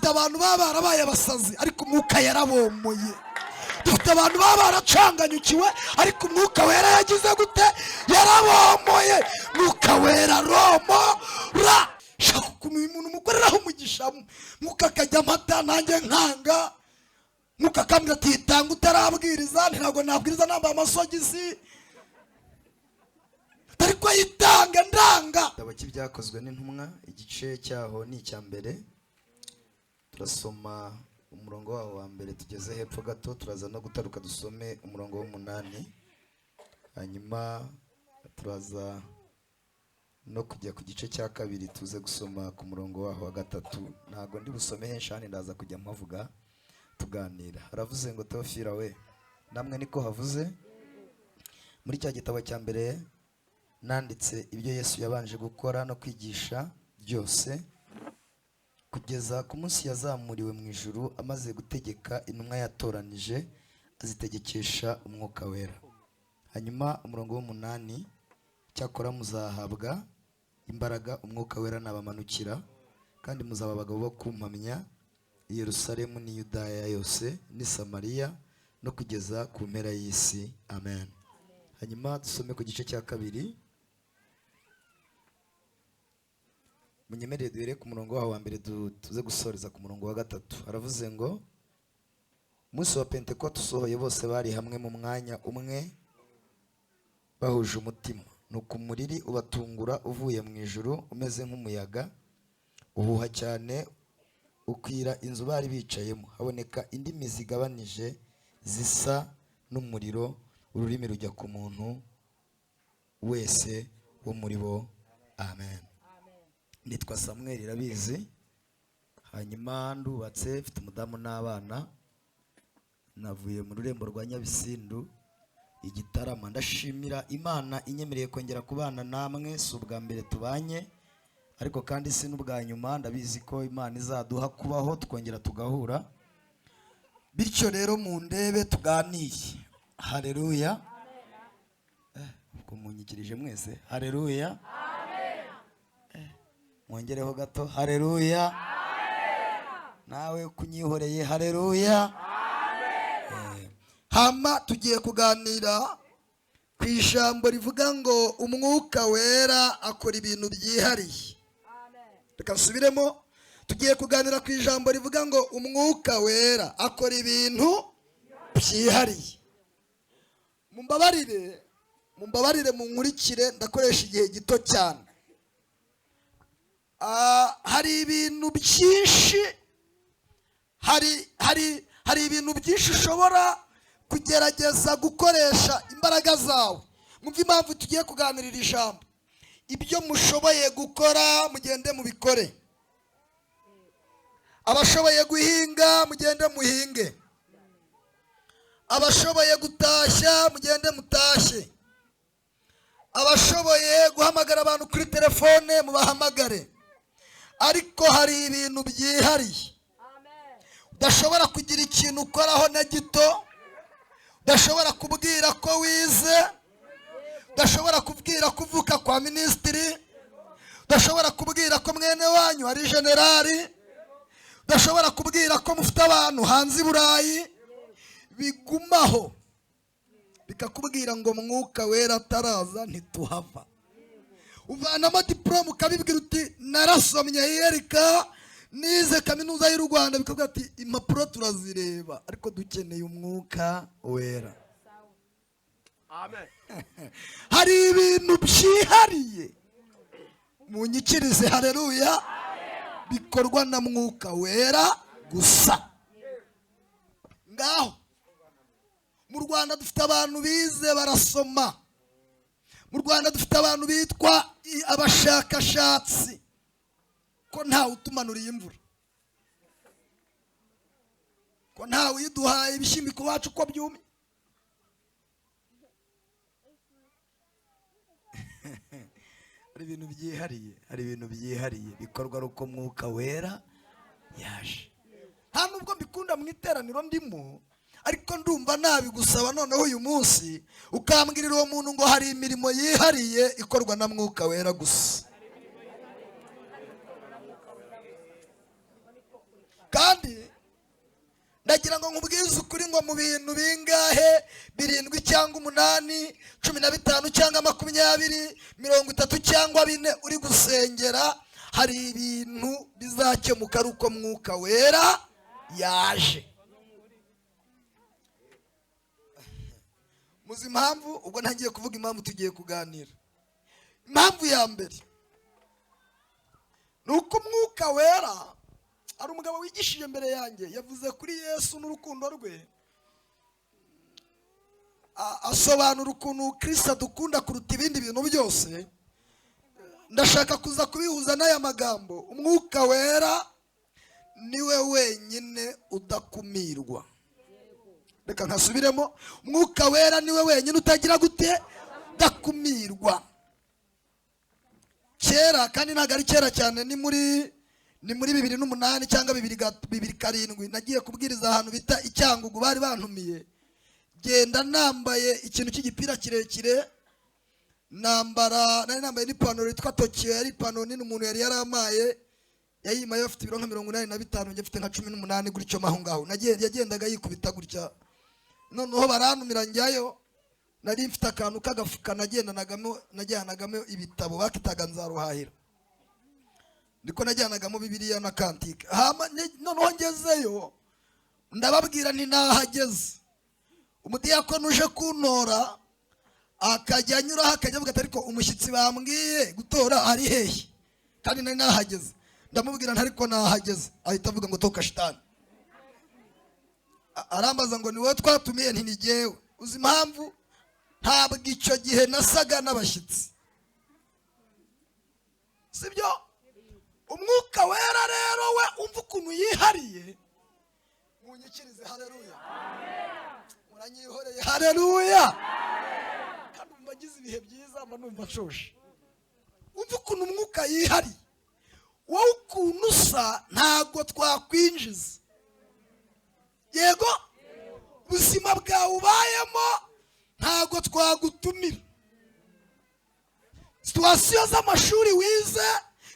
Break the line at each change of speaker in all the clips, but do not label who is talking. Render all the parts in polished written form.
Dufite abantu baba barabaye abasazi, ariko Umwuka yarabomoye. Dufite abantu baba baracanganyukiwe, ariko Umwuka Wera yagize gute? Yarabomoye. Mwuka Wera romora. Shaka ukuntu uyu muntu umukoreraho umugisha. Mwuka akajya amata, nanjye nkanga. Mwuka akambwira ati: "Tanga utarabwiriza." Ntabwo nabwiriza nambaye amasogisi, ariko yitanga ndanga.
Igitabo cy'Ibyakozwe n'Intumwa, igice cyaho ni icya mbere. Turasoma umurongo waho wa mbere tugeze hepfo gato, turaza no gutaruka dusome umurongo w'umunani, hanyuma turaza no kujya ku gice cya kabiri, tuze gusoma ku murongo waho wa gatatu. Ntabwo ndi busome henshi hano, ndaza kujya mpavuga tuganira. Haravuze ngo: "Teofila we, namwe niko havuze muri cya gitabo cya mbere nanditse ibyo Yesu yabanje gukora no kwigisha byose, kugeza ku munsi yazamuriwe mu ijuru, amaze gutegeka intumwa yatoranije, azitegekesha Umwuka Wera." Hanyuma umurongo w'umunani: "Cyakora muzahabwa imbaraga Umwuka Wera nabamanukira, kandi muzaba abagabo bo kumpamya i Yerusalemu n'i Yudaya yose n'i Samariya no kugeza ku mpera y'isi." Amen. Hanyuma dusome ku gice cya kabiri. Munyemerere duhere ku murongo waho wa mbere, tuze gusoreza ku murongo wa gatatu. Aravuze ngo: "Umunsi wa Pentekote usohoye, bose bari hamwe mu mwanya umwe bahuje umutima. Nuko umuriri ubatungura uvuye mu ijuru umeze nk'umuyaga uhuha cyane, ukwira inzu bari bicayemo. Haboneka indimi zigabanije zisa n'umuriro, ururimi rujya ku muntu wese wo muri bo." Amen. Nitwa Samuel Irabizi, hanyuma ndubatse, mfite umudamu n'abana. Navuye mu rurembo rwa Nyabisindu, Igitarama. Ndashimira Imana inyemereye kongera kubana namwe. Si ubwa mbere tubanye, ariko kandi si n'ubwa nyuma. Ndabizi ko Imana izaduha kubaho tukongera tugahura. Bityo rero mu ndebe tuganire. Hareruya! Ubwo munyikirije mwese hareruya. Mwongereho gato hareruya. Nawe kunyihoreye hareruya.
Hama tugiye kuganira ku ijambo rivuga ngo Umwuka Wera akora ibintu byihariye. Reka nsubiremo: tugiye kuganira ku ijambo rivuga ngo Umwuka Wera akora ibintu byihariye. Mumbabarire, mumbabarire, munkurikire, ndakoresha igihe gito cyane. Hari ibintu byinshi, hari ibintu byinshi ushobora kugerageza gukoresha imbaraga zawe. Mwumve impamvu tugiye kuganirira ijambo. Ibyo mushoboye gukora mugende mubikore. Abashoboye guhinga mugende muhinge, abashoboye gutashya mugende mutashye, abashoboye guhamagara abantu kuri telefone mubahamagare. Ariko hari ibintu byihariye udashobora kugira ikintu ukoraho na gito, udashobora kubwira ko wize, udashobora kubwira ko uvuka kwa minisitiri, udashobora kubwira ko mwene wanyu ari generali, udashobora kubwira ko mufite abantu hanze i Burayi. Bigumaho bikakubwira ngo Mwuka Wera ataraza ntituhava. Uvanamo diporome ukabibwira uti: "Narasomye yereka, nize Kaminuza y'u Rwanda." Bikavuga ati: "Impapuro turazireba, ariko dukeneye Umwuka Wera." Hari ibintu byihariye, munyikirize hareruya, bikorwa na Mwuka Wera gusa. Ngaho mu Rwanda dufite abantu bize, barasoma. Mu Rwanda dufite abantu bitwa abashakashatsi. Ko ntawe utumanuriye imvura, ko ntawe uyiduhaye, ibishyimbo iwacu uko byumye? Hari ibintu byihariye, hari ibintu byihariye bikorwa ari uko Mwuka Wera yaje. Nta nubwo mbikunda mu iteraniro ndimo, ariko ndumva nabigusaba noneho uyu munsi ukambwirira uwo muntu ngo hari imirimo yihariye ikorwa na Mwuka Wera gusa. Kandi ndagira ngo nkubwize ukuri ngo mu bintu bingahe, 7 cyangwa 8, 15 cyangwa 20, 30 cyangwa 4 uri gusengera, hari ibintu bizakemuka ari uko Mwuka Wera yaje. Muzi impamvu? Ubwo ntangiye kuvuga impamvu tugiye kuganira. Impamvu ya mbere ni uko Umwuka Wera, hari umugabo wigishije mbere yanjye yavuze kuri Yesu n'urukundo rwe, asobanura ukuntu Kristo adukunda kuruta ibindi bintu byose. Ndashaka kuza kubihuza n'aya magambo: Umwuka Wera niwe wenyine udakumirwa. Reka nkasubiremo: Umwuka Wera niwe wenyine utagira gute? Udakumirwa. Kera, kandi ntabwo ari kera cyane, ni muri 2008 cyangwa 2007, nagiye kubwiriza ahantu bita Icyangugu, bari bantumiye. Genda nambaye ikintu cy'igipira kirekire, nambara nari nambaye n'ipantaro yitwa Tokiyo, yari ipantaro nini umuntu yari yaramaye, yayimaye afite ibiro nka 85, njye mfite nka 18 gutyo maho ngaho. Yagendaga yikubita gutya. Noneho barantumira njyayo, nari mfite akantu k'agafuka najyanagamo ibitabo bakitaga Nzaruhahira, niko najyanagamo Bibiliya na kantike. Noneho ngezeyo ndababwira nti nahageze. Umudiyakoni uje kuntora akajya anyuraho akajya avuga ati ariko umushyitsi bambwiye gutora ari hehe? Kandi nari nahageze. Ndamubwira nti ariko nahageze. Ahita avuga ngo toka shitani. Arambaza ngo ni wowe twatumiye? Nti ni jyewe. Uzi impamvu? Ntabwo icyo gihe nasaga n'abashyitsi, sibyo? Umwuka Wera rero we umva ukuntu yihariye. Munyikirize haleluya, muranyihoreye haleluya. Kandi umva agize ibihe byiza, mba numva nshoshe. Umva ukuntu umwuka yihariye, wowe ukuntu usa ntabwo twakwinjiza. Yego, ubuzima bwawe ubayemo ntabwo twagutumira. Situwasiyo z'amashuri wize,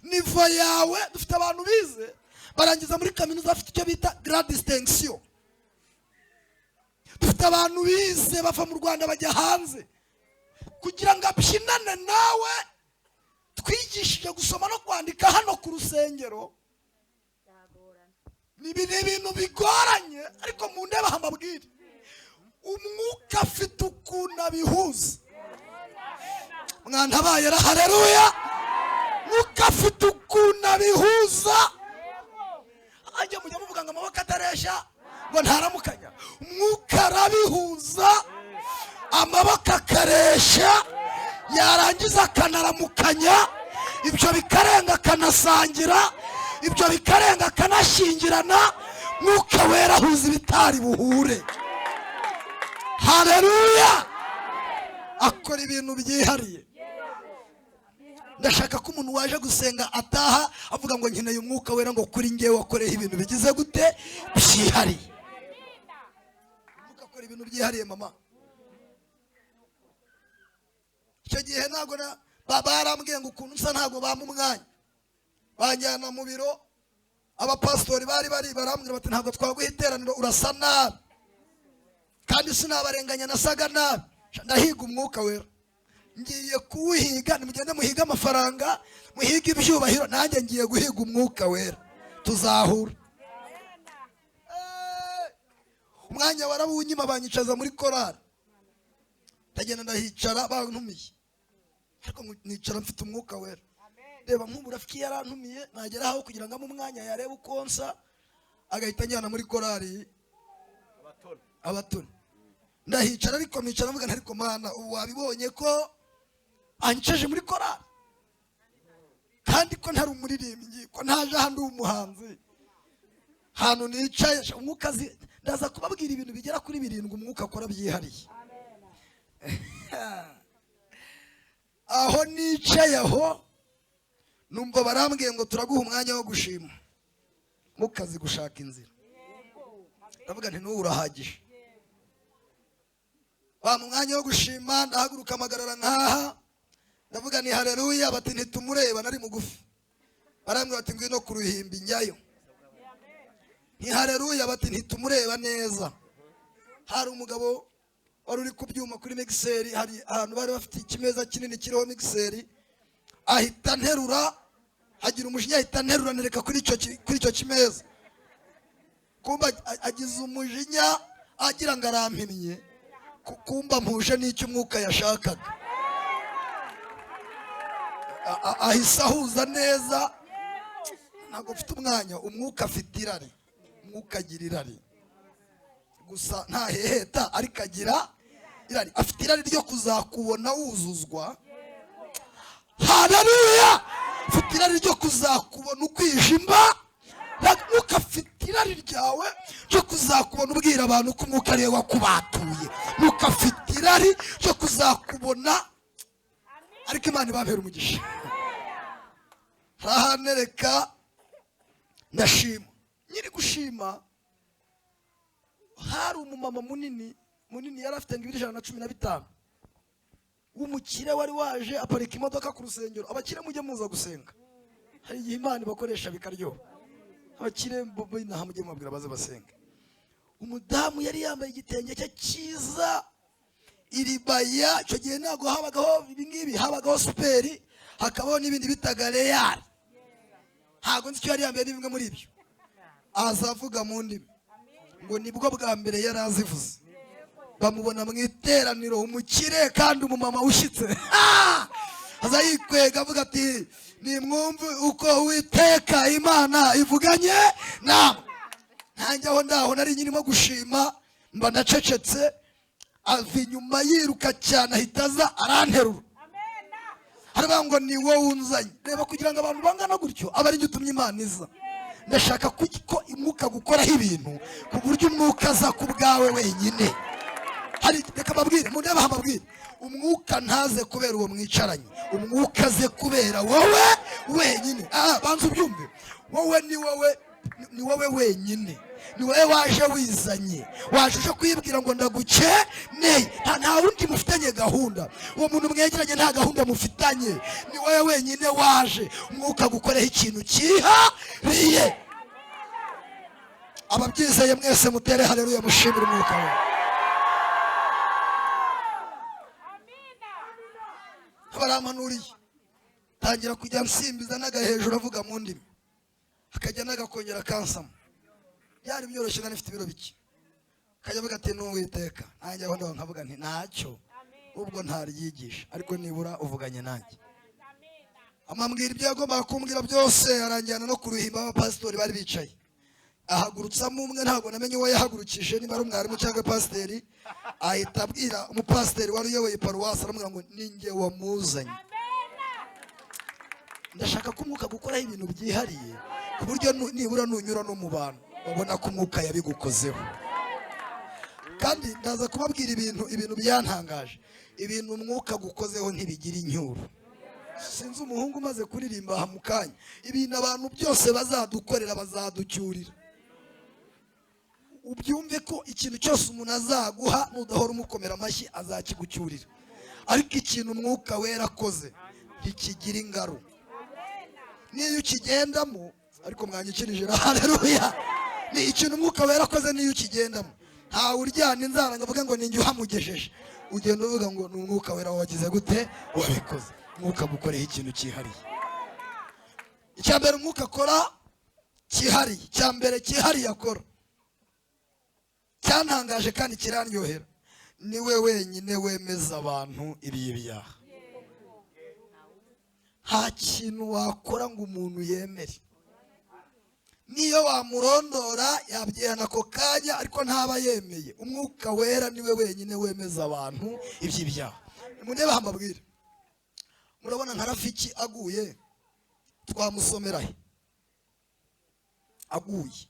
nivo yawe, dufite abantu bize barangiza muri kaminuza bafite icyo bita grade distinction. Dufite abantu bize bava mu Rwanda bajya hanze kugira ngo abyinane nawe. Twigishije gusoma no kwandika hano ku rusengero, ni ibintu bigoranye, ariko mu ndeba mbabwire, umwuka afite ukuntu abihuza. Mwantabaye haleluya. Mwuka afite ukuntu abihuza. Ajya mujya muvuga ngo amaboko ataresha ngo ntaramukanya. Umwuka arabihuza, amaboko akaresha, yarangiza akanaramukanya, ibyo bikarenga akanasangira, ibyo bikarenga akanashyingirana. Mwuka Wera ahuza ibitari buhure. Haleluya. Akora ibintu byihariye. Ndashaka ko umuntu waje gusenga ataha avuga ngo nkeneye Umwuka Wera, ngo kuri njyewe wakoreho ibintu bigize gute? Byihariye. Umwuka akora ibintu byihariye mama. Icyo gihe ntabwo barambwiye ngo ukuntu nsa ntabwo bampa umwanya, banjyana mu biro. Abapasitori bari barambwira bati ntabwo twaguha iteraniro, urasa nabi. Kandi sinabarenganya, nasaga nabi. Ndahiga Umwuka Wera, ngiye kuwuhiga. Nimugende muhiga amafaranga, muhiga ibyubahiro, nanjye ngiye guhiga Umwuka Wera, tuzahura. Umwanya warawunyima, banyicaza muri korari, ndagenda ndahicara bantumiye, ariko nicara mfite Umwuka Wera. Reba nk'ubu Rafiki yarantumiye, nagera aho kugira ngo ampe umwanya yarebe uko nsa, agahita anjyana muri korari Abatoni. Ndahicara, ariko nicara mvuga ariko Mana, ubu wabibonye ko anyicaje muri korari, kandi ko ntari umuririmbyi, ko ntaje ahandi umuhanzi, hantu nicaye umwuka. Ndaza kubabwira ibintu bigera kuri 7 umwuka akora byihariye. Aho nicaye aho numva barambwiye ngo turaguha umwanya wo gushima, mukazi gushaka inzira. Ndavuga nti n'ubu urahagije. Bampa umwanya wo gushima, ndahaguruka amagarara nkaha, ndavuga ni haleluya. Bati ntitumureba, nari mugufi. Barambwira bati ngwino ku ruhimbi, njyayo. Ntihareruya, bati ntitumureba neza. Hari umugabo wari uri ku byuma kuri mixer, hari ahantu bari bafite ikimeza kinini kiriho mixer, ahita nterura, agira umujinya, ahita nterura nereka kuri icyo kimeza. Kumba agize umujinya agira ngo arampimye, kumba mpuje n'icyo umwuka yashakaga. Ahise ahuza neza. Ntabwo mfite umwanya. Umwuka afite irari, umwuka agira irari gusa, ntaheheta, ariko agira irari. Afite irari ryo kuzakubona wuzuzwa. Haleluya! Afite irari ryo kuzakubona ukwijima. Umwuka afite irari ryawe ryo kuzakubona ubwira abantu ko umwuka ariwe wakubatuye. Umwuka afite irari ryo kuzakubona. Ariko Imana ibabera umugisha. Harahanereka ndashima. Nyiri gushima hari umumama munini munini, yari afite ngo ibiro 115, w'umukire wari waje aparika imodoka ku rusengero. Abakire mujye muza gusenga, hari igihe Imana ibakoresha bikaryoha. Abakire b'inaha mujye mubabwira baze basenge. Umudamu yari yambaye igitenge cye cyiza, iribaya. Icyo gihe ntabwo habagaho ibingibi, habagaho superi, hakabaho n'ibindi bitaga reyari. Ntabwo nzi icyo yari yambaye, ni bimwe muri ibyo. Aza avuga mu ndimi, ngo nibwo bwa mbere yari azivuze. Bamubona mu iteraniro, umukire kandi umumama ushyitse. Aza yikwega avuga ati nimwumve uko Uwiteka Imana ivuganye namwe. Ntanjye aho ndaho nari nyirimo gushima, mba ndacecetse. Ava inyuma yiruka cyane, ahita aza aranterura, aravuga ngo ni wowe unzanye. Reba, kugira ngo abantu bangana gutyo aba ari utumye Imana iza. Ndashaka ko umwuka gukoraho ibintu ku buryo umwuka aza ku bwawe wenyine. Hari, reka mbabwire, mundebe aha mbabwire, umwuka ntaze kubera uwo mwicaranye, umwuka aze kubera wowe wenyine. Banza ubyumve, wowe ni wowe, ni wowe wenyine, ni wowe waje wizanye, waje uje kwibwira ngo ndagukeneye. Nta wundi mufitanye gahunda, uwo muntu mwegeranye nta gahunda mufitanye, ni wowe wenyine waje. Umwuka gukoreho ikintu cyihariye. Ababyizeye mwese mutere haleluya, mushimire umwuka we. Barampanuriye, tangira kujya nsimbiza n'aga hejuru avuga mu ndimi, akajya n'agakongera kansama. Byari byoroshye, nari mfite ibiro bike. Akajya avuga ati n'Uwiteka, nanjye aho ndaho nkavuga nti ntacyo, ubwo ntaryigisha, ariko nibura uvuganye nanjye. Amambwira ibyo yagombaga kumbwira byose, aranjyana no ku ruhimbi abapasitori bari bicaye. Ahagurutsamo umwe, ntabwo namenye uwo yahagurukije, niba ari umwarimu cyangwa pasiteri. Ahita abwira umupasiteri wari uyoboye paruwasi, aramubwira ngo ninjye wamuzanye. Ndashaka ko umwuka gukoraho ibintu byihariye, ku buryo nibura nunyura no mu bantu babona ko umwuka yabigukozeho. Kandi ndaza kubabwira ibintu byantangaje. Ibintu umwuka gukozeho ntibigira inyuro. Sinzi umuhungu umaze kuririmba aha mu kanya, ibintu abantu byose bazadukorera bazaducyurira. Ubyumve ko ikintu cyose umuntu azaguha nudahora umukomera amashyi azakigucyurira. Ariko ikintu umwuka wera akoze ntikigira ingaro niyo ukigendamo. Ariko mwanyikirije, haleluya. Ni ikintu umwuka wera akoze niyo ukigendamo, ntawe uryana inzara ngo avuge ngo ninjye uhamugejeje. Ugenda uvuga ngo ni umwuka wera wagize gute wabikoze. Umwuka gukoreho ikintu cyihariye. Icya mbere umwuka akora cyihariye, icya mbere cyihariye akora cyantangaje kandi kirandyohera, niwe wenyine wemeza abantu ibyaha. Nta kintu wakora ngo umuntu yemere, niyo wamurondora yabyihana ako kanya, ariko ntaba yemeye. Umwuka wera niwe wenyine wemeza abantu iby'ibyaha. Mundebe aha mbabwire, murabona nka Rafiki aguye, twamusomera he? Aguye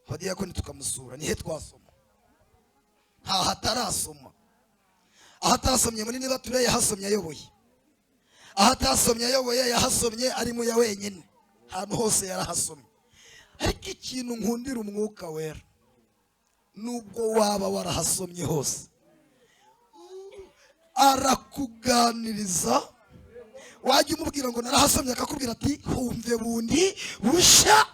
abadiyakoni tukamusura, nihe twasoma? Nta hatarasoma. Ahatasomye muri niba ture yahasomye ayoboye, ahatasomye ayoboye yahasomye ari mu ya wenyine, ahantu hose yarahasomye. Ariko ikintu nkundira umwuka wera, nubwo waba warahasomye hose, arakuganiriza. Wajya umubwira ngo narahasomye, akakubwira ati humve bundi bushya.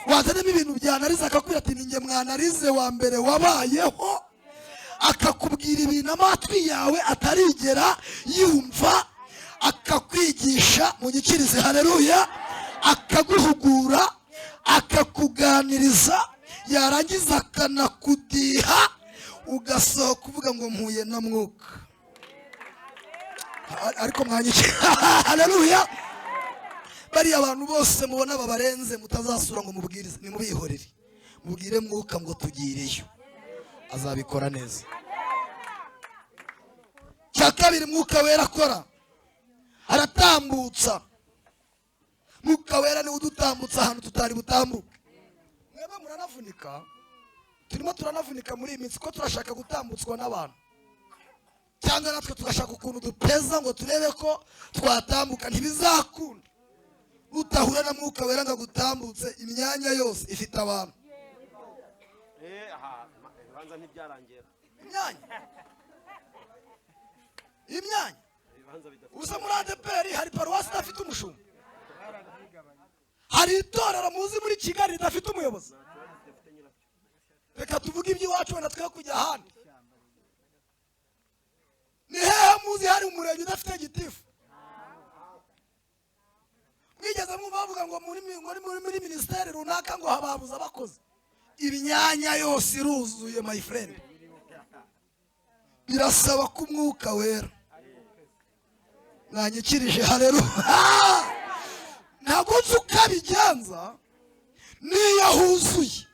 Wazanamo ibintu bya analyse, akakubwira ati: "Ninjye mwanarize wa mbere wabayeho." Akakubwira ibintu amatwi yawe atarigera yumva, akakwigisha. Munyikirize haleluya. Akaguhugura, akakuganiriza, yarangiza akanakudiha, ugasohoka uvuga ngo: "Mpuye na Mwuka." Ariko mwanyikira haleluya. Bariya abantu bose mubona babarenze, mutazasura ngo mubwirize, nimubihorere, mubwire Mwuka ngo: "Tugireyo." Azabikora neza. Cya kabiri Mwuka Wera akora, aratambutsa. Mwuka Wera niwe udutambutsa ahantu tutari butambuke. Mwebwe muranavunika, turimo turanavunika muri iyi minsi ko turashaka gutambutswa n'abantu, cyangwa natwe tugashaka ukuntu dupeza ngo turebe ko twatambuka. Ntibizakunda utahura na Mwuka Wera ngo agutambutse. Imyanya yose ifite abantu.
Aha, ibibanza ntibyarangira.
Imyanya
Ibibanza bidafite.
Ubusa muri ADEPR hari paruwasi idafite umushumba? Hari itorero muzi muri Kigali ridafite umuyobozi? Reka tuvuge iby'iwacu, wenda twe kujya ahandi. Ni hehe muzi hari umurenge udafite gitifu? Mwigeze mwumva bavuga ngo muri minisiteri runaka ngo hababuze abakozi? Imyanya yose iruzuye, my friend. Birasaba ko Umwuka Wera, mwanyikirije haleluya, ntabwo nzi uko abigenza niyo ahuzuye,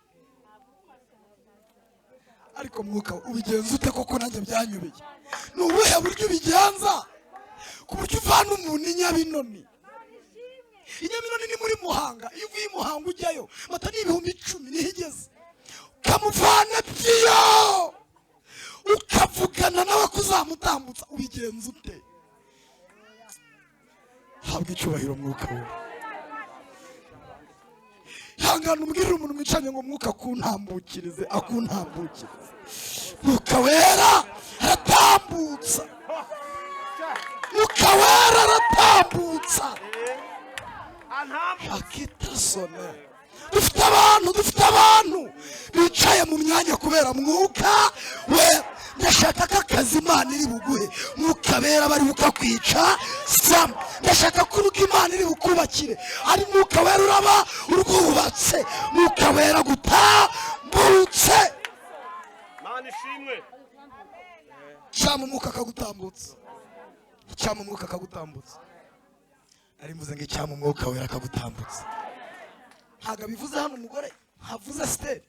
ariko Mwuka, ubigenza ute koko? Nanjye byanyubeye. Ni ubuhe buryo ubigenza ku buryo uvana umuntu i Nyabinoni? Inyabinoni ni muri Muhanga. Iyo uvuye i Muhanga ujyayo, moto ni 10,000, niho igeze. Ukamuvana piyo, ukavugana nawe ko uzamutambutsa, ubigenza ute? Habwa icyubahiro Mwuka we. Hangana umbwirire umuntu mwicanye ngo: "Mwuka akuntambukirize, akuntambukirize." Mwuka Wera aratambutsa, Mwuka Wera aratambutsa. Akitasone. Dufite abantu bicaye mu myanya kubera Mwuka We. Ndashaka ko akazi Imana iri buguhe, Mwuka Wera bari bukakwica sam. Ndashaka ko urugo Imana iri bukubakire ari Mwuka Wera uraba urwubatse. Mwuka Wera gutambutse.
Mana ishimwe.
Cyangwa Umwuka akagutambutsa, cyangwa Umwuka akagutambutsa. Nari mvuze ngo icyama Umwuka Wera akagutambutsa. Ntabwo abivuze hano umugore, ntavuze Esiteri.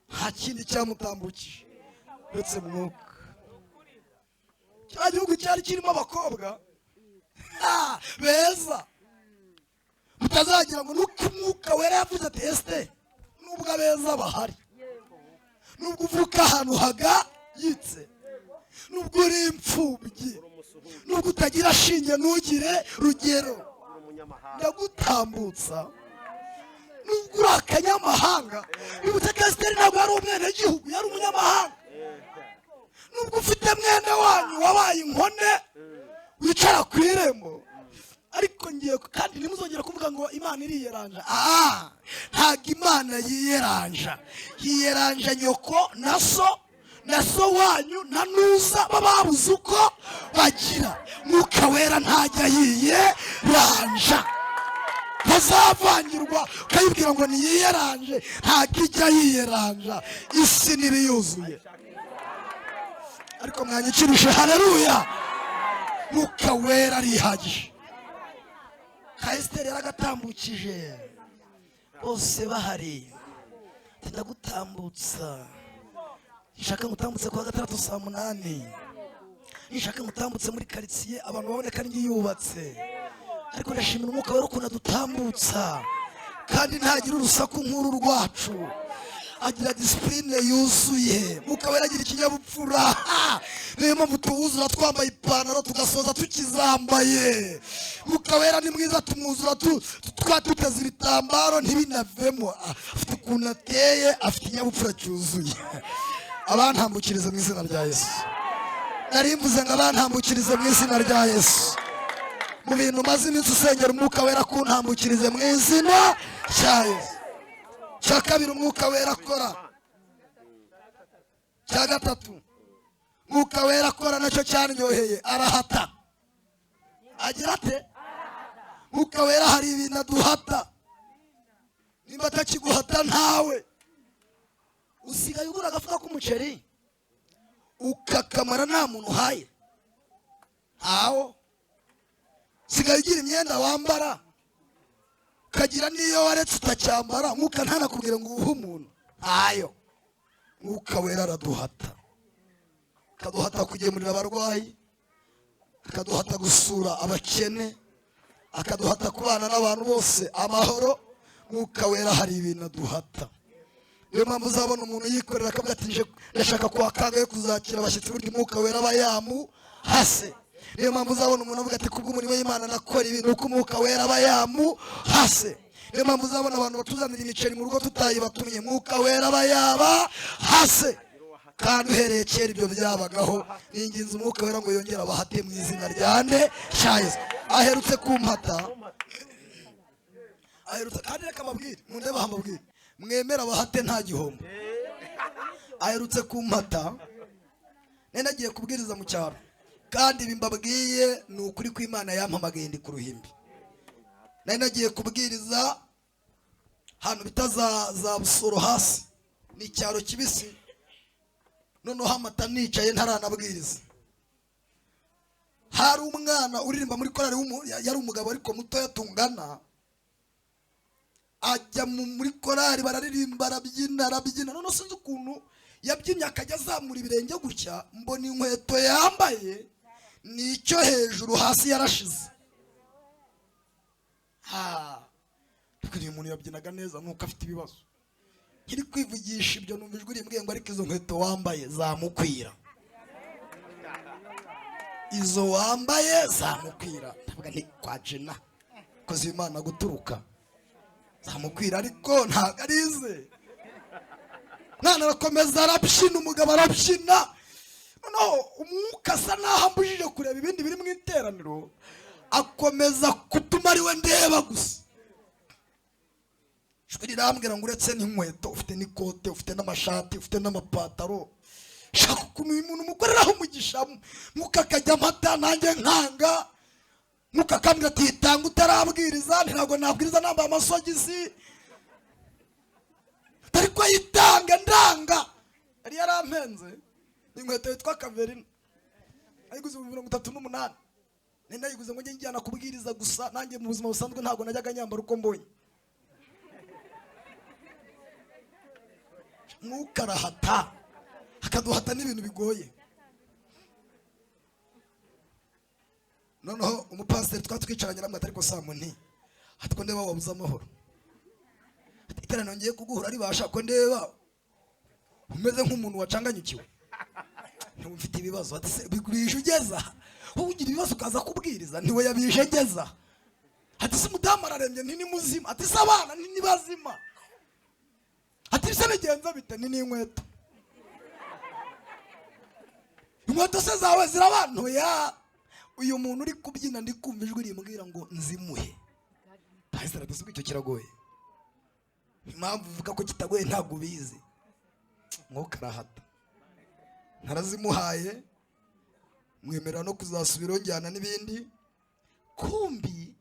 Nta kindi cyamutambukije uretse Mwuka. Cya gihugu cyari kirimo abakobwa beza, mutazagira ngo nuko Umwuka Wera yavuze ati: "Esiteri, nubwo abeza bahari, nubwo uvuka ahantu hagayitse, nubwo uri imfubyi, nubwo utagira shinge ntugire rugero,
Uri umunyamahanga.
ndagutambutsa." Nubwo uri akanyamahanga, bibutse ko Esiteri ntabwo yari umwenegihugu, yari umunyamahanga. Nubwo ufite mwene wanyu wabaye inkone wicara ku irembo, ariko ngiye. Kandi ntimuzongere kuvuga ngo Imana iriyeranja. Ntabwo Imana yiyeranja. Yiyeranja nyoko na so na so wanyu na nuza baba babuze uko bagira. Mwuka Wera ntajya yiyeranja, ntazavangirwa ukayibwira ngo niyiyeranje. Ntabwo ijya yiyeranja, isi ntibiyuzuye. Ariko mwanyikirije haleluya. Mwuka Wera arihagije. Ka Esiteri yaragatambukije bose bahari. Ati: "Ndagutambutsa, nshaka ngutambutse kuwa gatandatu saa 8, nshaka ngutambutse muri karitsiye, abantu babone ko ari njye yubatse." Ariko ndashimira Umwuka Wera ukuntu adutambutsa, kandi ntagira urusaku nk'uru rwacu, agira discipline yuzuye. Mwuka Wera agira ikinyabupfura. Niyo mpamvu tuwuzura twambaye ipantaro, tugasoza tukizambaye. Mwuka Wera ni mwiza, tumwuzura twatuteze ibitambaro ntibinavemo. Afite ukuntu ateye, afite ikinyabupfura cyuzuye. Abantambukirize mu izina rya Yesu. Nari mvuze ngo abantambukirize mu izina rya Yesu. Mu bintu umaze iminsi usengera, Umwuka Wera kuntambukirize mu izina rya Yesu. Cya kabiri, Umwuka Wera akora. Cya gatatu Mwuka Wera akora nacyo cyanyoheye, arahata. Agira ate? Mwuka Wera hari ibintu aduhata. Nimba atakiguhata ntawe usigaye ugura agafuka k'umuceri ukakamara nta muntu uhaye, ntawo. Usigaye ugira imyenda wambara, ukagira n'iyo waretse utacyambara, Mwuka ntanakubwire ngo uwuhe umuntu, ntayo. Mwuka Wera araduhata, akaduhata kugemurira abarwayi, akaduhata gusura abakene, akaduhata kubana n'abantu bose amahoro. Mwuka Wera hari ibintu aduhata. Niyo mpamvu uzabona umuntu yikorera akavuga ati ndashaka kuwa kangahe kuzakira abashyitsi, burya Umwuka Wera aba yamuhase. Niyo mpamvu uzabona umuntu avuga ati kubw'umurimo w'Imana nakora ibintu, uko Umwuka Wera aba yamuhase. Niyo mpamvu uzabona abantu batuzanira imiceri mu rugo tutayibatumye, Mwuka Wera aba yabahase. Kandi uhereye kera ibyo byabagaho. Ninginze Umwuka Wera ngo yongere abahate mu izina rya nde cya Yesu. Aherutse kumpata, aherutse. Kandi reka mbabwire, mundebe aha mbabwire, mwemera abahate nta gihombo. Aherutse kumpata, nari nagiye kubwiriza mu cyaro, kandi ibi mbabwiye ni ukuri kw'Imana yampamagaye ndi ku ruhimbi. Nari nagiye kubwiriza ahantu bita za Busoro hasi, ni icyaro kibisi. Noneho amata nicaye ntaranabwiriza, hari umwana uririmba muri korali, yari umugabo ariko mutoya tungana, ajya muri korali bararirimba, arabyina, arabyina. Noneho sinzi ukuntu yabyinnye akajya azamura ibirenge gutya, mbona inkweto yambaye ni icyo hejuru, hasi yarashize. Uyu muntu yabyinaga neza nuko afite ibibazo. Nkiri kwivugisha ibyo, numva ijwi rimbwiye ngo ariko izo nkweto wambaye zamukwira, izo wambaye zamukwira. Ndavuga nti kwa jena koze Imana guturuka zamukwira, ariko ntabwo arize. Mwana arakomeza arabyina, umugabo arabyina. Noneho umwuka asa naho ambujije kureba ibindi biri mu iteraniro, akomeza kutuma ari we ndeba gusa. Ijwi rirambwira ngo uretse n'inkweto ufite n'ikote, ufite n'amashati, ufite n'amapataro, shaka ukuntu uyu muntu umukoreraho umugisha. Mwuka akajya amata nanjye nkanga. Mwuka akambwira ati tanga utarabwiriza. Ntabwo nabwiriza nambaye amasogisi, ariko yitanga ndanga. Yari yarampenze inkweto yitwa Kaverina, ayiguze mu 38. Nari nayiguze ngo njye njyana kubwiriza gusa, nanjye mu buzima busanzwe ntabwo najyaga nyambara uko mbonye. Mwuka arahata, akaduhata n'ibintu bigoye. Noneho umupasiteri twari twicaranye namwe, ariko saa munti ati ko ndeba wabuze amahoro, iteraniro ngiye kuguhura ribasha, ko ndeba umeze nk'umuntu wacanganyukiwe, ntiwumfite ibibazo. Ati se bije ugeza wowe ugira ibibazo ukaza kubwiriza? Ntiwe yabije ngeza. Ati se umudamu ararembye, nti ni muzima. Ati se abana nti ni bazima. Ati se bigenza bite? Ni n'inkweto. Inkweto se zawe zirabantuya. Uyu muntu uri kubyina ndi kumva ijwi rimbwira ngo nzimuhe. Pastor ati icyo kiragoye. Impamvu uvuga ko kitagoye ntabwo ubizi. Mwuka arahata, narazimuhaye, mwemera no kuzasubira njyana n'ibindi. Kumbi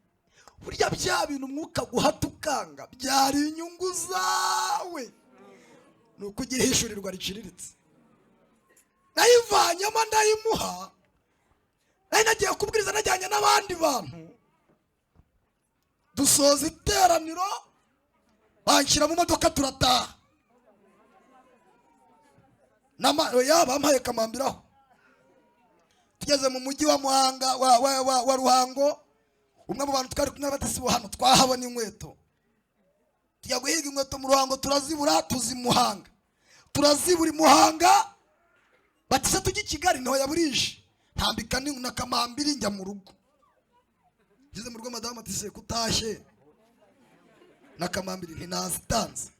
burya bya bintu umwuka guhata ukanga byari inyungu zawe, ni uko ugira ihishurirwa riciriritse. Nayivanyemo ndayimuha. Nari nagiye kubwiriza najyanye n'abandi bantu, dusoza iteraniro banshyira mu modoka turataha. Bampaye kamambiraho. Tugeze mu mujyi wa Muhanga wa Ruhango, umwe mu bantu twari kumwe batasi hano twahabona inkweto, tujya guhiga inkweto mu Ruhango turazibura, tuzimuhanga turazibura imuhanga. Batise tujye i Kigali, ntoya burije, ntambika na kamambiri njya mu rugo. Ngeze mu rugo madamu ati se kutashye na kamambiri? Ntinazitanze.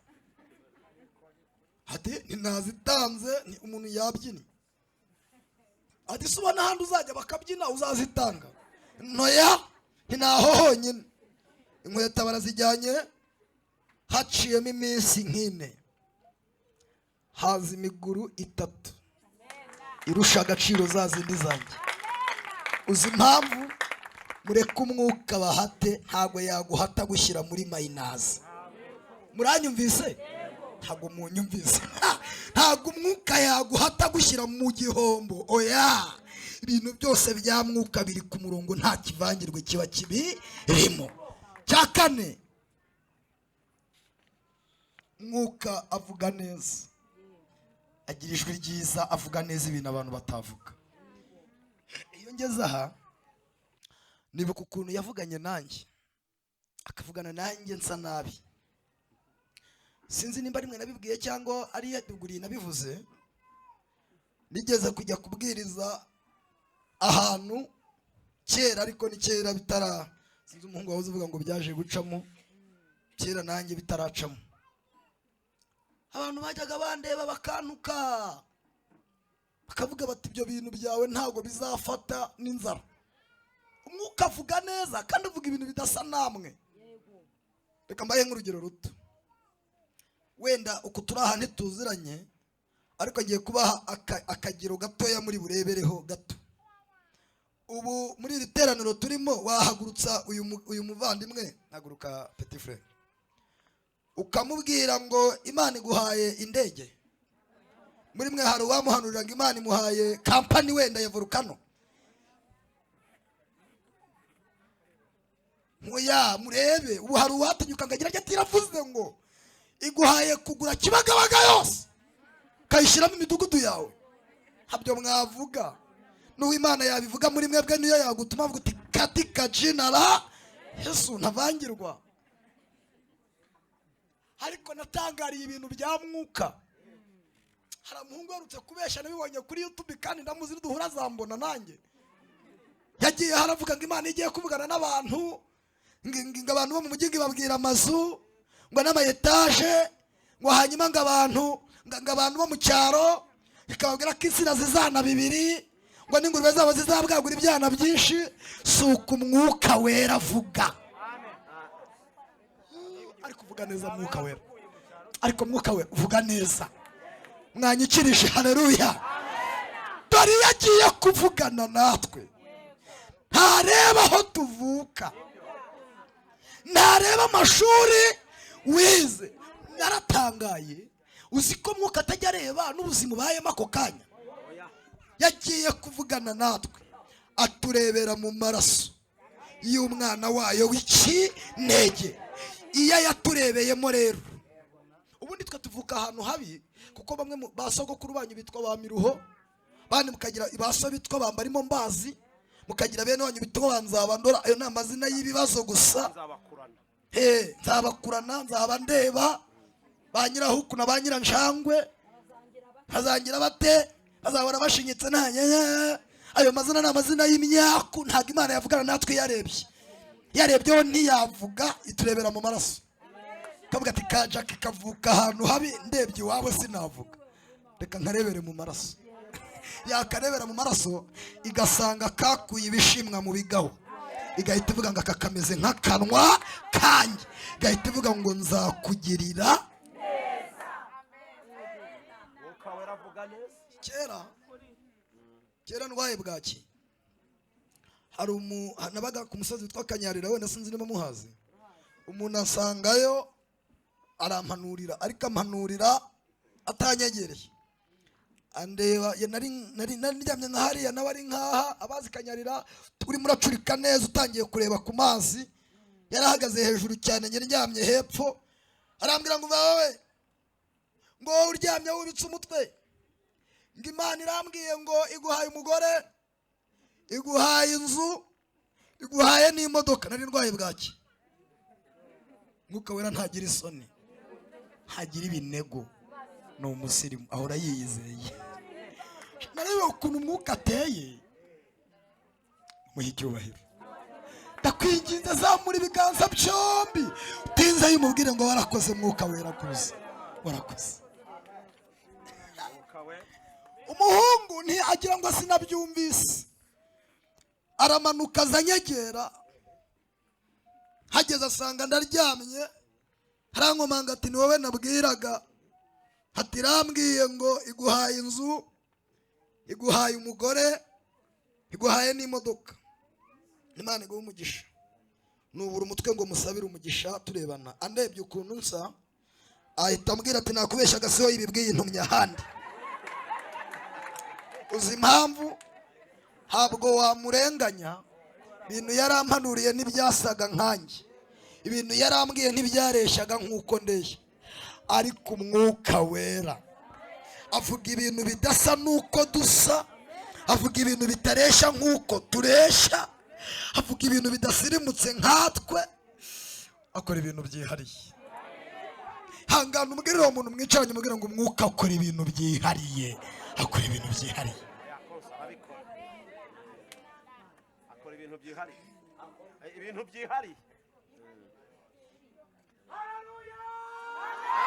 Ati ntinazitanze, ni umuntu yabyina. Ati se ubona ahandi uzajya bakabyina uzazitanga? Ntoya ntinaho honyine. Inkweto barazijyanye. Haciyemo iminsi nk'ine, haza imiguru itatu irusha agaciro za zindi zanjye. Uzi impamvu? Mureke umwuka bahate, ntabwo yaguhata gushyira muri minus. Muranyumvise? Ntabwo munyumvise. Ntabwo umwuka yaguhata gushyira mu gihombo, oya. Ibintu byose bya mwuka biri ku murongo, nta kivangirwe kiba kibirimo. Cya kane, mwuka avuga neza, agira ijwi ryiza, avuga neza ibintu abantu batavuga. Iyo ngeze aha nibuka ukuntu yavuganye nanjye, akavugana nanjye nsa nabi. Sinzi nimba rimwe nabibwiye cyangwa ari yaduguriye nabivuze. Nigeze kujya kubwiriza ahantu kera, ariko ni kera bitara, sinzi umuhungu wahoze uvuga ngo byaje gucamo kera, nanjye bitaracamo. Abantu bajyaga bandeba bakantuka, bakavuga bati ibyo bintu byawe ntabwo bizafata n'inzara. Umwuka avuga neza kandi avuga ibintu bidasa namwe. Reka mbahe nk'urugero ruto. Wenda uku turi aha ntituziranye, ariko agiye kubaha akagero gatoya muri burebereho gato. Ubu muri iri teraniro turimo, wahagurutsa uyu muvandimwe, haguruka petit frère, ukamubwira ngo Imana iguhaye indege. Muri mwe hari uwamuhanurira ngo Imana imuhaye kampani wenda ya volcano? Nkuya murebe, ubu hari uwatinyuka ngo agira ati iravuze ngo iguhaye kugura Kibagabaga yose ukayishyiramo imidugudu yawe? Ntabyo mwavuga. N'uwo Imana yabivuga muri mwebwe, niyo yagutuma avuga uti katika jina la Yesu, ntavangirwa. Ariko natangariye ibintu bya mwuka. Hari umuhungu uherutse kubeshya, nabibonye kuri YouTube, kandi ndamuzi, duhura azambona nanjye. Yagiye haravuga ngo Imana igiye kuvugana n'abantu, ngo abantu bo mu mujyi ngo ibabwira amazu ngo n'ama etaje, ngo hanyuma ngo abantu ngo abantu bo mu cyaro ikababwira ko insina zizana bibiri, ngo n'ingurube zabo zizabwagura ibyana byinshi. Si uko umwuka wera avuga. Ariko uvuga neza mwuka wera, ariko mwuka wera uvuga neza. Mwanyikirije haleluya. Dore iyo agiye kuvugana natwe ntareba aho tuvuka, ntareba amashuri wize. Naratangaye, uzi ko mwuka atajya areba n'ubuzima ubayemo ako kanya. Yagiye kuvugana natwe aturebera mu maraso y'umwana wayo w'ikinege. Iyo yaturebeyemo rero, ubundi twe tuvuka ahantu habi, kuko bamwe ba sogokuru banyu bitwa ba Miruho, bandi mukagira ba so bitwa bambarimo mbazi, mukagira bene wanyu bitwa ba Nzabandora. Ayo ni amazina y'ibibazo gusa.
Nzabakurana.
He, nzabakurana, nzaba ndeba ba nyirahuku na ba nyiranjangwe bazangira bate, bazahora bashinyitse nta nyenye. Ayo mazina ni amazina y'imyaku. Ntabwo Imana yavugana natwe yarebye, yarebyeho ntiyavuga, iturebera mu maraso. Kavuga ati ka Jack kavuka ahantu habi, ndebye iwabo sinavuga, reka nkarebere mu maraso. Yakarebera mu maraso igasanga kakuye ibishimwa mu bigaho, igahita ivuga ngo aka kameze nk'akanwa kanjye, igahita ivuga ngo nzakugirira
neza. Mwuka wera avuga neza.
Kera kera ndwaye bwaki, hari nabaga ku musozi witwa Kanyarira, wenda sinzi niba muhazi. Umuntu asangayo arampanurira, ariko ampanurira atanyegereye, andeba. Ya nari ndyamye nka hariya, nawe ari nkaha. Abazi Kanyarira, urimo uracurika neza, utangiye kureba ku mazi. Yarahagaze hejuru cyane, njye ndyamye hepfo. Arambwira ngo wowe, ngo wowe uryamye wubitse umutwe, ngo Imana irambwiye ngo iguhaye umugore, iguhaye inzu, iguhaye n'imodoka. Nari ndwaye bwaki. Mwuka wera ntagira isoni, ntagira ibinego, ni umusirimu, ahora yiyizeye. Narebe ukuntu umwuka ateye, muhe icyubahiro. Ndakwinginze zamura ibiganza byombi, utinze yumubwire ngo warakoze mwuka wera, kuza warakoze.
Mwuka wera.
Umuhungu ntiyagira ngo sinabyumvise, aramanuka aza anyegera, hageze asanga ndaryamye. Arankomanga ati ni wowe nabwiraga, ati irambwiye ngo iguhaye inzu, iguhaye umugore, iguhaye n'imodoka. Imana iguhe umugisha. Nubura umutwe ngo musabire umugisha turebana, andebye ukuntu nsa ahita ambwira ati nakubeshyaga siho yibibwiye intumya ahandi. Uzi impamvu? Ntabwo wamurenganya, ibintu yarampanuriye ntibyasaga nkanjye, ibintu yarambwiye ntibyareshyaga nk'uko ndeshya, ariko Umwuka Wera avuga ibintu bidasa n'uko dusa, avuga ibintu bitareshya nk'uko tureshya, avuga ibintu bidasirimutse nkatwe, akora ibintu byihariye. Hangana umubwire uwo muntu mwicaranye, umubwire ngo Umwuka akora ibintu byihariye, akora ibintu byihariye.
Yakoze arabikora, akora ibintu byihariye, ibintu byihariye.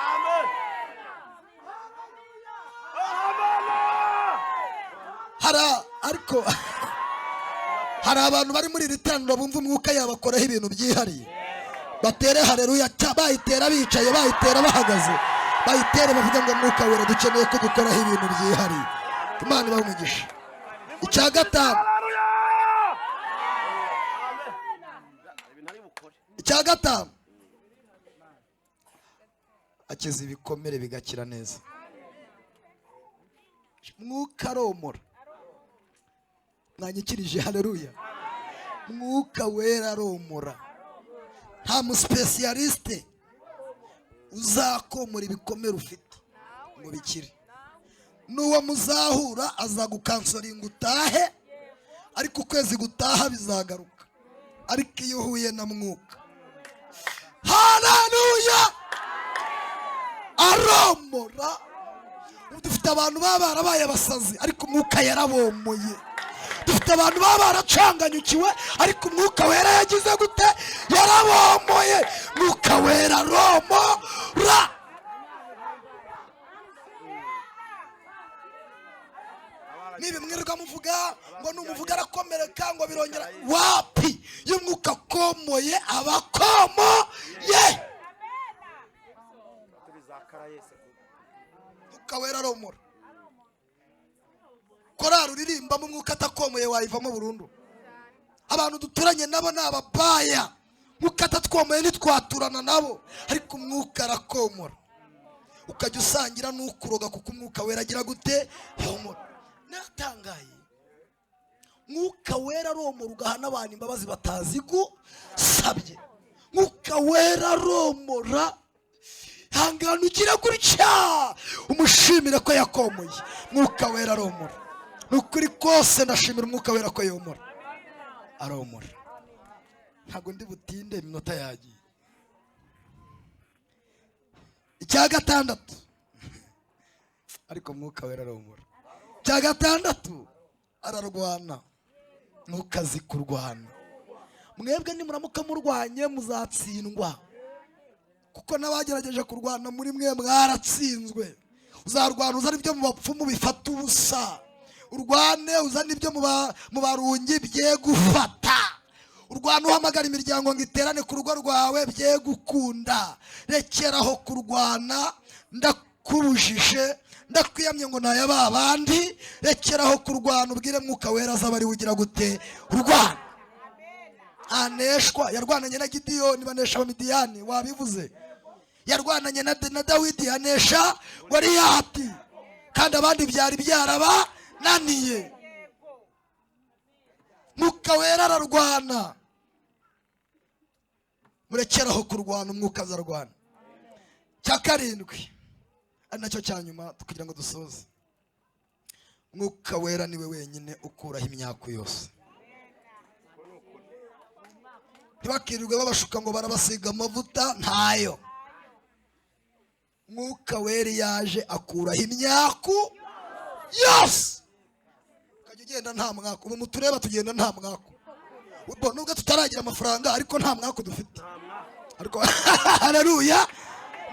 Amen. Amen.
Ariko hari abantu bari muri iri teraniro bumva Umwuka yabakoraho ibintu byihariye, batere haleluya, bayitera bicaye, bayitera bahagaze, bayitere bavuga ngo Mwuka Wera dukeneye ko dukoraho ibintu byihariye. Imana ibahe umugisha. Icya gatanu,
Haleluya. Amen. Ibintu ari bukore.
Icya gatanu,
akiza ibikomere bigakira neza.
Mwuka aromora. Mwanyikirije haleluya. Mwuka Wera aromora. Nta musipesiyalisite uzakomora ibikomere ufite ngo bikire. N'uwo muzahura azagukansoringa utahe, ariko ukwezi gutaha bizagaruka. Ariko iyo uhuye na Mwuka, haleluya, aromora. Ubu dufite abantu baba barabaye abasazi, ariko Umwuka yarabomoye. Dufite abantu baba baracanganyukiwe, ariko Umwuka Wera yagize gute? Yarabomoye. Mwuka Wera aromora. Niba mwirirwa muvuga ngo numuvuga arakomereka ngo birongera, wapi? Iyo Umwuka akomoye aba akomoye. Umwuka Wera aromora. Korari uririmbamo Umwuka atakomoye wayivamo burundu. Abantu duturanye nabo ni ababaya, Umwuka atatwomoye ntitwaturana nabo, ariko Umwuka arakomora. Ukajya usangira n'ukuroga kuko Umwuka Wera agira gute? Yomora. Naratangaye, Mwuka Wera aromora ugahana abantu imbabazi batazigusabye. Mwuka Wera aromora. Hangana ugira gutya umushimire ko yakomoye. Mwuka Wera aromora. Ni ukuri kose ndashimira Umwuka Wera ko yomora, aromora. Ntabwo ndi butinde, iminota yagiye. Icya gatandatu, ariko Mwuka Wera aromora. Icya gatandatu, ararwana. Ntukazi kurwana. Mwebwe nimuramuka murwanye muzatsindwa, kuko n'abagerageje kurwana muri mwe mwaratsinzwe. Uzarwana uzana ibyo mu bapfumu bifata ubusa, urwane uzana ibyo mu barungi bye gufata, urwane uhamagara imiryango ngo iterane ku rugo rwawe bye gukunda. Rekeraho kurwana, ndakubujije, ndakwiyamye ngo naya ba bandi. Rekeraho kurwana, ubwire Mwuka Wera azaba ari we ugira gute? Urwana. Aneshwa. Yarwananye na Gidiyoni banesha Abamidiyani, wabivuze. Yarwananye na Dawidi anesha Goliyati, kandi abandi byari byarabananiye. Mwuka Wera ararwana. Murekeraho kurwana, Umwuka azarwana. Cya karindwi ari nacyo cya nyuma kugira ngo dusoze, Mwuka Wera niwe wenyine ukuraho imyaku yose. Ntibakirirwe babashuka ngo barabasiga amavuta, ntayo. Mwuka Wera yaje akuraho imyaku yose. Ukajya ugenda nta mwaku. Ubu mutureba tugenda nta mwaku. Ubwo nubwo tutaragira amafaranga ariko nta mwaku dufite. Ariko haleluya,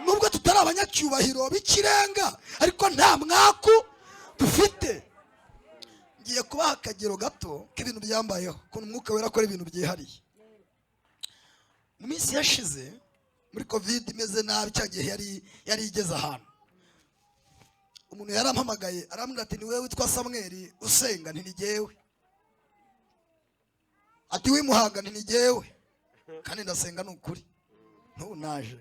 nubwo tutari abanyacyubahiro b'ikirenga ariko nta mwaku dufite. Ngiye kubaha akagero gato k'ibintu byambayeho, ukuntu Umwuka Wera akora ibintu byihariye. Mu minsi yashize Muri Covid imeze nabi, cya gihe yari igeze ahantu. Umuntu yarampamagaye arambwira ati: "Ni wowe witwa Samweli usenga?" Nti: "Ni jyewe." Ati: "W'imuhanga?" Nti: "Ni jyewe kandi ndasenga, ni ukuri." Ntubu naje.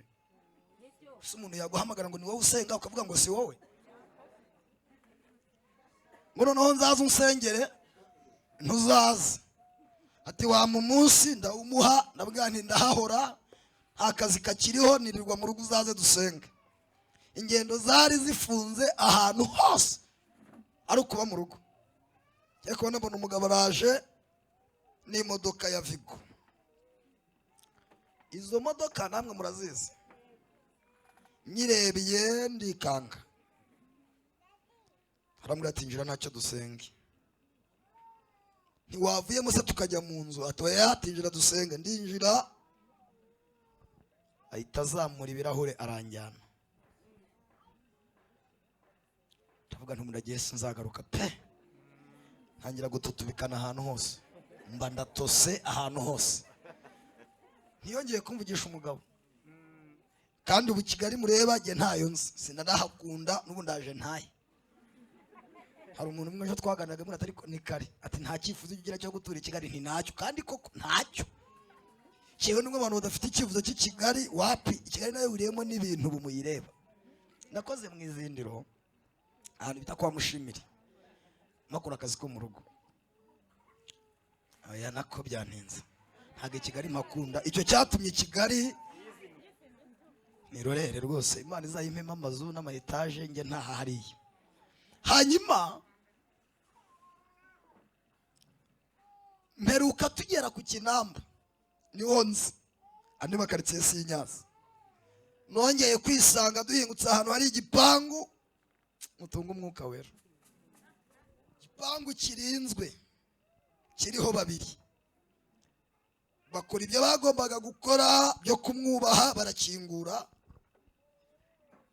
Ese umuntu yaguhamagara ngo ni wowe usenga, ukavuga ngo si wowe, ngo noneho nzaze unsengere? Ntuzaze. Ati: "Wampa umunsi?" Ndawumuha. Ndabwira nti: "Ndahahora, nta kazi kakiriho, nirirwa mu rugo, uzaze dusenge." Ingendo zari zifunze ahantu hose, ari ukuba mu rugo. Njya kubona mbona umugabo araje n'imodoka ya Vigo. Izo modoka namwe murazizi. Nyirebye ndikanga. Arambwira ati: "Injira, ntacyo, dusenge." "Ntiwavuyemo se tukajya mu nzu?" Ati: "Oya," atinjira dusenge. Ndinjira, ahita azamura ibirahure aranjyana. Ndavuga nti: "Muragiye, sinzagaruka pe." Ntangira gututubikana ahantu hose, mba ndatose ahantu hose. Ntiyongeye kumvugisha umugabo. Kandi ubu Kigali mureba jye ntayo nzi, sinanahakunda, n'ubu ndaje ntaye. Hari umuntu umwe ejo twaganiraga muri, ariko ni kare, ati: "Nta cyifuzo ugira cyo gutura i Kigali?" Nti: "Ntacyo." Kandi koko ntacyo. Cyewe nubwo abantu badafite icyifuzo cy'i Kigali, wapi. I Kigali nayo wiriyemo n'ibintu ubu muyireba. Nakoze mu izindiro ahantu bita kwa Mushimire, makora akazi ko mu rugo. Aya nako byantinze, ntabwo i Kigali mpakunda. Icyo cyatumye Kigali nirorere rwose. Imana izayimpemo amazu n'ama etaje, njye ntaha hariya. Hanyuma mperuka tugera ku Kinamba, niho nzi, andi makaritsiye sinyazi. Nongeye kwisanga duhingutse ahantu hari igipangu. Mutunga umwuka wera. Igipangu kirinzwe, kiriho babiri bakora ibyo bagombaga gukora byo kumwubaha, barakingura.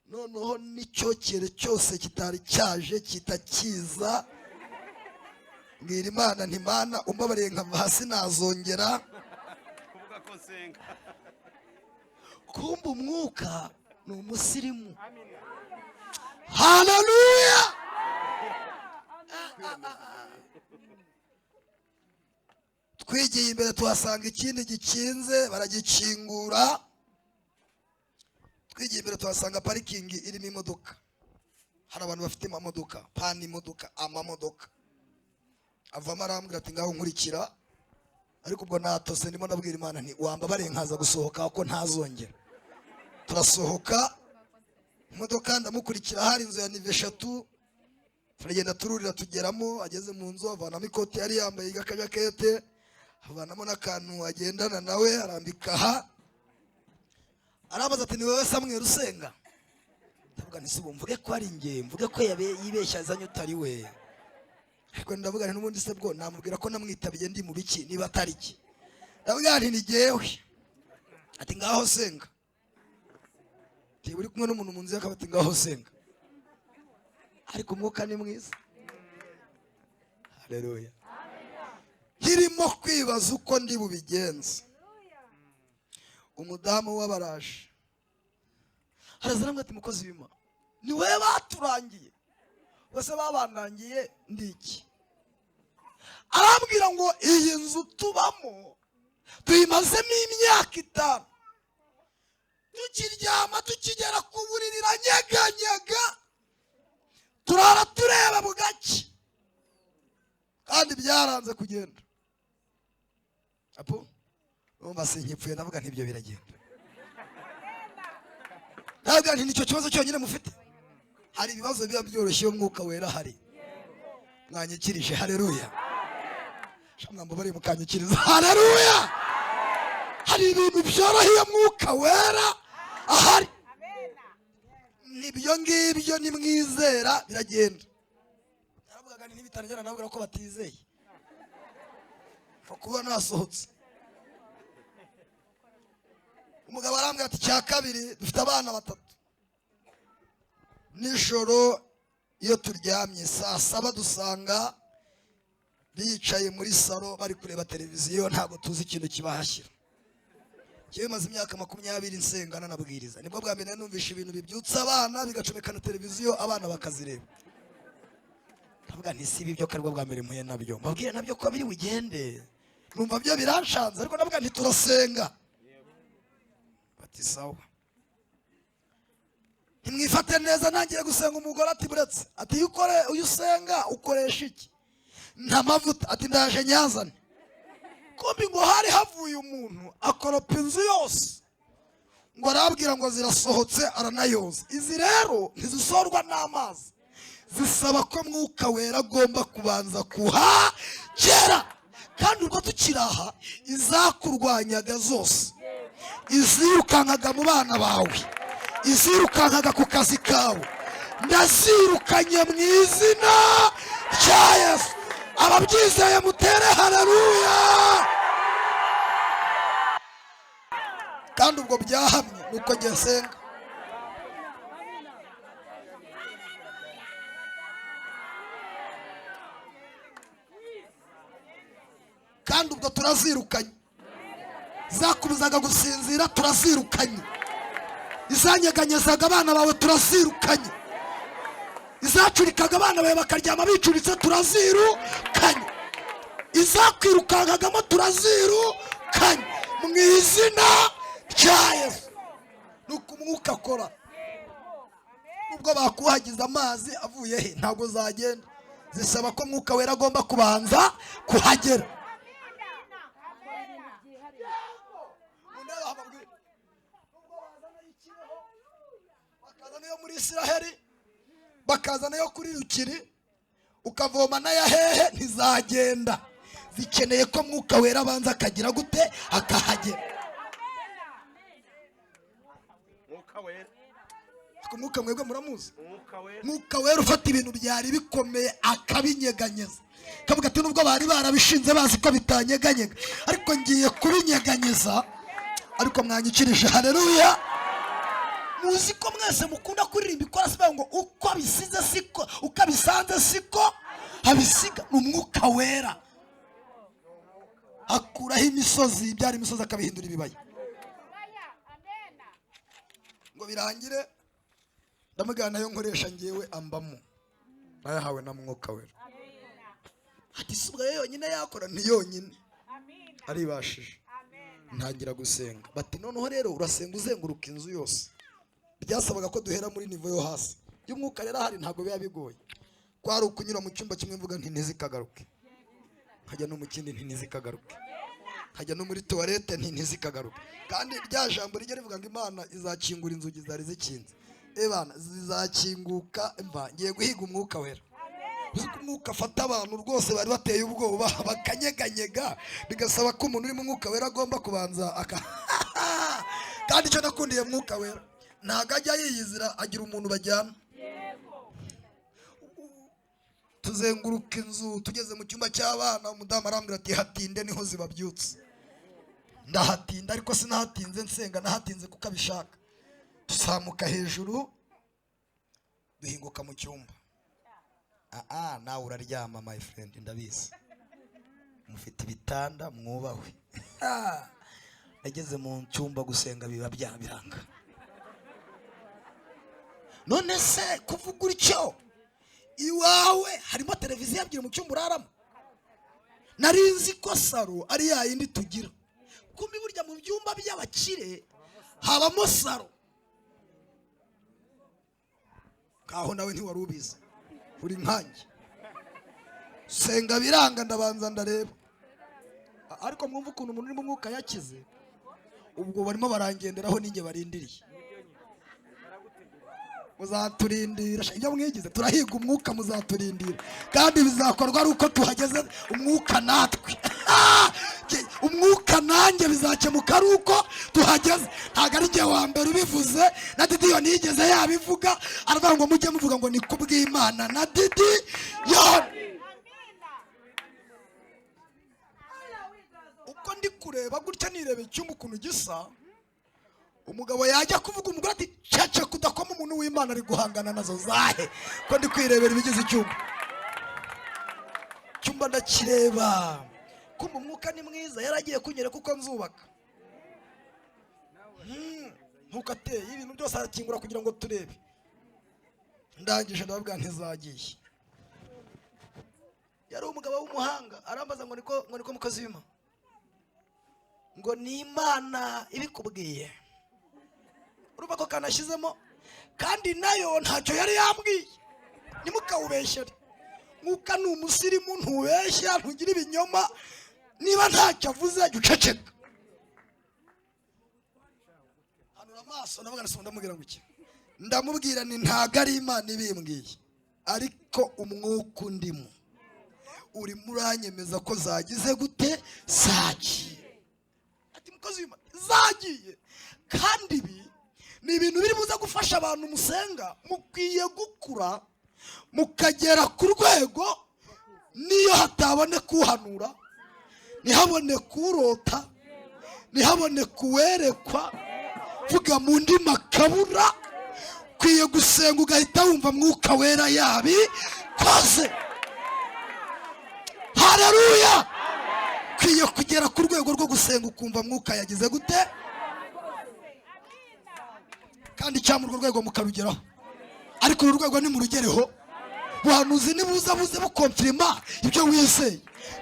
Noneho n'icyokere cyose kitari cyaje kita kiza. Mbwira Imana nti: "Mana, umbabariye nkava hasi nazongera
kuvuga ko nsenga."
Kumva umwuka ni umusirimu. Haleluya! Twigiye imbere tuhasanga ikindi gikinze, baragikingura. Twigiye imbere tuhasanga parikingi irimo imodoka. Hari abantu bafite amamodoka, pana imodoka, amamodoka. Avamo arambwira ati: "Ngaho nkurikira." Ariko ubwo natose, ndimo ndabwira Imana nti: "Wambabariye nkaza gusohoka ko ntazongera." Turasohoka imodoka, ndamukurikira. Hari inzu ya nive 3. Turagenda tururira tugeramo. Ageze mu nzu avanamo ikoti yari yambaye, y'akajakete, avanamo n'akantu agendana nawe, arambika aha. Arabaza ati: "Ni wowe Samweli usenga?" Ndavuga nti: "Si ubu mvuge ko ari njye, mvuge ko yibeshya azanye utari we?" Ariko ndavuga nti: "N'ubundi se bwo namubwira ko namwitabiye ndi mu biki niba atari iki?" Ndavuga nti: "Ni jyewe." Ati: "Ngaho senga." Ati: "Uri kumwe n'umuntu mu nzu ye," akaba ati: "Ngaho senga." Ariko umwuka ni mwiza. Haleluya! Nkirimo kwibaza uko ndi bubigenze, umudamu w'abaraje araza aramubwira ati: "Mukozi w'Imana, ni wowe baturangiye?" Bose babandangiye ndi iki? Arambwira ngo: "Iyi nzu tubamo tuyimazemo imyaka 5. Tukiryama, tukigera ku buriri, iranyeganyega, turara tureba bugake kandi byaranze kugenda." Apo urumva sinkipfuye. Ndavuga nti: "Ibyo biragenda." Ndavuga nti: "Nicyo kibazo cyonyine mufite?" Hari ibibazo biba byoroshye iyo umwuka wera hari. Mwanyikirije haleluya? Mwamba bari mukanyikiriza haleluya. Hari ibintu byoroheye umwuka wera ahari. Nibyo ngibyo, nimwizera biragenda. Naravugaga nti nibitangira nabwira ko batizeye. Mfa kuba nasohotse. Umugabo arambwira ati: "Cya kabiri, dufite abana 3. Nijoro iyo turyamye saa 7 dusanga bicaye muri salo bari kureba televiziyo, ntabwo tuzi ikintu kibahashyira." Yewe, maze imyaka 20 nsenga nanabwiriza, nibwo bwa mbere numvishe ibintu bibyutsa abana bigacomeka na televiziyo, abana bakazireba. Ndavuga nti si ibi byo ko aribwo bwa mbere mpuye nabyo, mbabwire nabyo ko biri bugende. Numva byo biranshanze, ariko ndavuga nti turasenga. Bati sawa, ntimwifate neza. Ntangiye gusenga, umugore ati buretse, ati iyo ukore, iyo usenga ukoresha iki? Nta mavuta. Ati ndaje nyazane. Kumbi ngo hari havuye umuntu akoropa inzu yose, ngo arabwira ngo zirasohotse, aranayoza. Izi rero ntizisorwa n'amazi, zisaba ko Mwuka Wera agomba kubanza kuhagera. Kandi ubwo tukiri aha, izakurwanyaga zose, izirukankaga mu bana bawe, izirukankaga ku kazi kawe, ndazirukanye mu izina rya Yesu. Ababyizeye mutere haleluya. Kandi ubwo byahamye nuko njye nsenga. Kandi ubwo turazirukanye, zakubuzaga gusinzira turazirukanye, izanyeganyezaga abana bawe turazirukanye, izacurikaga abana bawe bakaryama bicuritse turazirukanye, izakwirukankagamo turazirukanye mu izina rya Yesu. Nuko umwuka akora. Nubwo bakuhagiza amazi avuye he, ntabwo zagenda, zisaba ko Mwuka Wera agomba kubanza kuhagera. Bakazana yo muri Isiraheli, bakazana yo kuri Rukiri, ukavoma n'aya hehe, ntizagenda. Zikeneye ko Mwuka Wera abanza akagira gute? Akahagera.
Mwuka Wera.
Ariko Mwuka mwebwe muramuzi?
Mwuka Wera.
Mwuka Wera ufata ibintu byari bikomeye akabinyeganyeza, kavuga ati nubwo bari barabishinze bazi ko bitanyeganyega, ariko ngiye kubinyeganyeza. Ariko mwanyikirije haleluya. Muzi ko mwese mukunda kuririmba ikorasi bavuga ngo uko abisize siko, uko abisanze siko abisiga. Ni Umwuka Wera akuraho imisozi, ibyari imisozi akabihindura ibibaya. Ngo birangire, ndamubwira nayo nkoresha ngewe ambamo, nayahawe na Mwuka Wera. Ati si ubwo yonyine yakora? Ni yonyine aribashije. Ntangira gusenga, bati noneho rero urasenga uzenguruka inzu yose. Byasabaga ko duhera muri niveau yo hasi. Iyo umwuka rero ahari ntabwo biba bigoye. Kwari ukunyura mu cyumba kimwe mvuga nti ntizikagaruke, nkajya no mu kindi nti ntizikagaruke, nkajya no muri toilette nti ntizikagaruke. Kandi rya jambo rijya rivuga ngo Imana izakingura inzugi zari zikinze, ebana zizakinguka. Mva ngiye guhiga Umwuka Wera. Uzi ko umwuka afata abantu rwose bari bateye ubwoba bakanyeganyega, bigasaba ko umuntu uri mu Mwuka Wera agomba kubanza aka. Kandi icyo nakundiye Mwuka Wera, ntabwo ajya yiyizira, agira umuntu bajyana. Tuzenguruka inzu, tugeze mu cyumba cy'abana, umudamu arambwira ati hatinde niho zibabyutse. Ndahatinda, ariko sinahatinze nsenga, nahatinze kuko abishaka. Tuzamuka hejuru, duhinguka mu cyumba. Aa, nawe uraryama my friend, ndabizi mufite ibitanda mwubahwe. Nageze mu cyumba gusenga biba byabiranga. None se kuvuga utyo, iwawe harimo televiziyo ebyiri mu cyumba uraramo? Nari nzi ko saro ari ya yindi tugira, kumbi burya mu byumba by'abakire habamo saro. Kaho nawe ntiwari ubizi, uri nkanjye. Senga biranga, ndabanza ndareba. Ariko mwumva ukuntu umuntu uri mu mwuka yakize. Ubwo barimo barangenderaho, ninjye barindiriye. Muzaturindira ibyo mwigize, turahiga umwuka, muzaturindira. Kandi bizakorwa ari uko tuhageze umwuka natwe. Umwuka nanjye bizakemuka ari uko tuhageze. Ntabwo ari njye wa mbere ubivuze, na Didiyoni yigeze yabivuga, aravuga ngo mujye muvuga ngo ni kubw'Imana na Didiyoni. Uko ndi kureba gutya, nireba icyumba ukuntu gisa, umugabo yajya kuvuga, umugore ati cece kudakoma, umuntu w'Imana ari guhangana nazo zahe, ko ndi kwirebera ibigize icyumba. Icyumba ndakireba, kumva umwuka ni mwiza, yaragiye kunyereka uko nzubaka. Nkuko ateye ibintu byose arakingura kugira ngo turebe. Ndangije ndababwira ntizagiye. Yari umugabo w'umuhanga, arambaza ngo niko mukozi w'Imana, ngo ni Imana ibikubwiye. Urumva ko kanashyizemo, kandi nayo ntacyo yari yambwiye. Ntimukawubeshyere. Mwuka ni umusirimu, ntubeshya, ntugira ibinyoma. Niba ntacyo avuze jya uceceka. Hanura amaso, ndavuga nti ndamubwira ngo iki? Ndamubwira ni ntago ari Imana ibimbwiye, ariko umwuka undimo urimo uranyemeza ko zagize gute? Zagiye. Ati mukozi w'Imana, zagiye. Kandi ibi ni ibintu biri buze gufasha abantu musenga. Mukwiye gukura mukagera ku rwego niyo hataboneka uhanura, ntihaboneke urota, ntihaboneke uwerekwa, vuga mu ndimi akabura. Ukwiye gusenga ugahita wumva Mwuka Wera yabikoze. Haleluya! Ukwiye kugera ku rwego rwo gusenga ukumva Mwuka yagize gute, kandi cyangwa urwo rwego mukarugeraho. Ariko uru rwego nimurugereho, buhanuzi nibuza buze bukonfirima ibyo wizeye.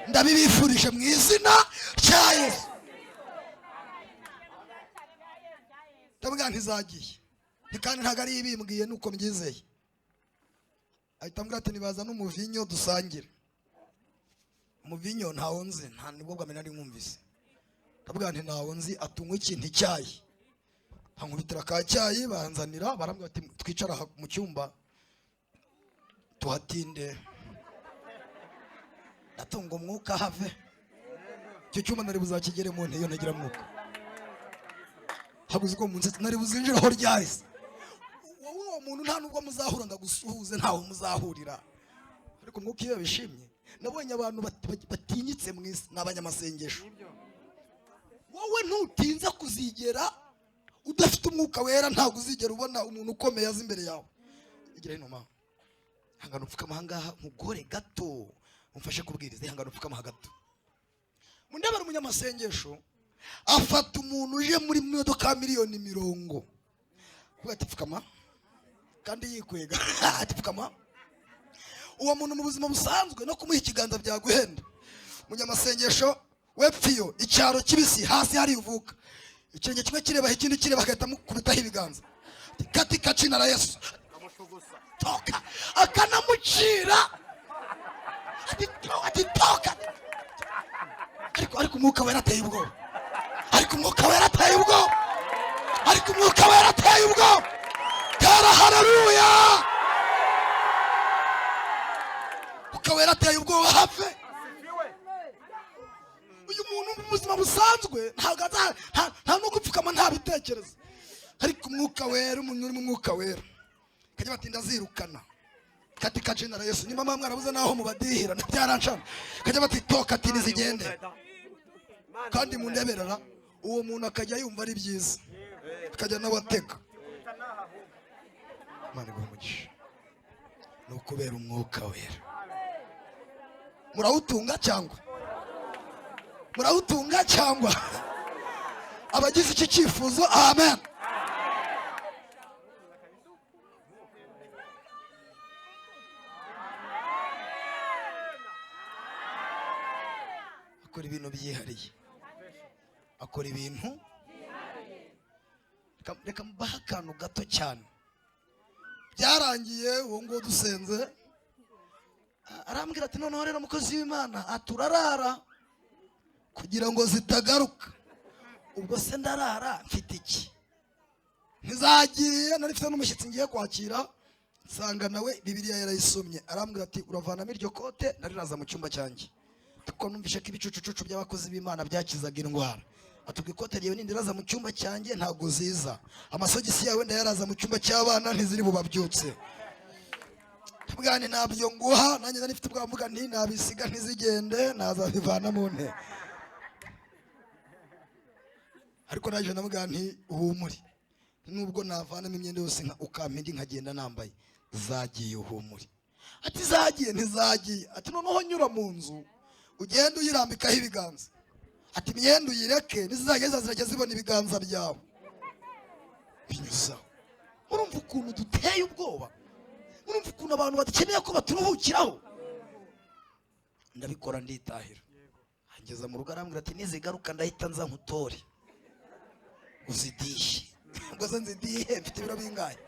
Ndabibifurije mu izina rya Yesu. Ndavuga ntizagiye, kandi ntabwo ari ibimbwiye nuko mbyizeye. Ahita ambwira ati nibaza n'umuvinyo dusangire. Umuvinyo ntawo nzi, nta nibwo bwa mbere nari nkumvise. Ndavuga nti ntawo nzi, atunywa ikintu icyayi. Ankubitira ka cyayi banzanira, barambwira ati twicara mu cyumba tuhatinde, ndatunga umwuka have. Icyo cyumba nari buzakigere mu nte iyo ntagira mwuka. Habuze ko munsi nari buzinjira aho ryahise. Wowe uwo muntu nta nubwo muzahura ndagusuhuze, ntaho muzahurira. Ariko umwuka iyo yabishimye, nabonye abantu batinyitse mu isi ni abanyamasengesho. Wowe ntutinze kuzigera udafite Umwuka Wera, ntabwo uzigera ubona umuntu ukomeye aza imbere yawe. Igira hino mama, hangana upfukama ahangaha nkugore gato umfashe kubwiriza. Hangana upfukama gato. Mundebera umunyamasengesho afata umuntu uje muri modoka 20 miliyoni, ati pfukama, kandi yikwega, ati pfukama. Uwo muntu mu buzima busanzwe no kumuha ikiganza byaguhenda. Umunyamasengesho wepfiyo icyaro kibisi hasi hari uvuka, ikirenge kimwe kireba ikindi kireba, agahita amukubitaho ibiganza katika jina la Yesu, toka, akanamucira ati toka. Ariko Umwuka Wera ateye ubwoba, ariko Umwuka Wera ateye ubwoba, ariko Umwuka Wera ateye ubwoba. Tera haleluya! Umwuka Wera ateye ubwoba have. Uyu muntu mu buzima busanzwe ntabwo nta no gupfukama, nta bitekerezo. Ariko Umwuka Wera, umuntu uri mu Mwuka Wera kajya batinda azirukana katika jina la Yesu. Niba mwarabuze naho mubadihira ntibyarancana, kajya bati toka, ati nizigende. Kandi mundeberera uwo muntu akajya yumva ari byiza, akajya nawe atega. Imana iguhe umugisha. Ni ukubera Umwuka Wera. Murawutunga cyangwa murawutunga cyangwa abagize iki cyifuzo? Amen. Akora ibintu byihariye, akora ibintu. Reka mbahe akantu gato cyane. Byarangiye uwo nguwo dusenze, arambwira ati noneho rero mukozi w'Imana, aturarara kugira ngo zitagaruka. Ubwo se ndarara mfite iki? Ntizagiye. Nari mfite n'umushyitsi ngiye kwakira, nsanga nawe Bibiliya yarayisomye. Arambwira ati uravanamo iryo kote nariraza mu cyumba cyanjye, kuko numvishe ko ibicucucucu by'abakozi b'Imana byakizaga indwara. Atubwira ikote ryawe nindiraza mu cyumba cyanjye ntabwo ziza, amasogisi yawe ndayaraza mu cyumba cy'abana ntiziri bubabyutse. Bwana ntabyo nguha, nanjye nari mfite ubwoba, mvuga nti nabisiga ntizigende nazabivana mu nte. Ariko naje ndavuga nti uhumure, nubwo navanamo imyenda yose ukampa indi nkagenda nambaye, zagiye uhumure. Ati zagiye, ntizagiye. Ati noneho nyura mu nzu ugende uyirambikaho ibiganza. Ati imyenda uyireke nizizageza zirajya zibona ibiganza byawe. Binyuzaho. Murumva ukuntu duteye ubwoba, murumva ukuntu abantu badukeneye ko baturuhukiraho. Ndabikora nditahira. Angeza mu rugo arambwira ati nizigaruka ndahita nza nkutore uzidihe. Ubwo se nzidihe mfite ibiro bingahe?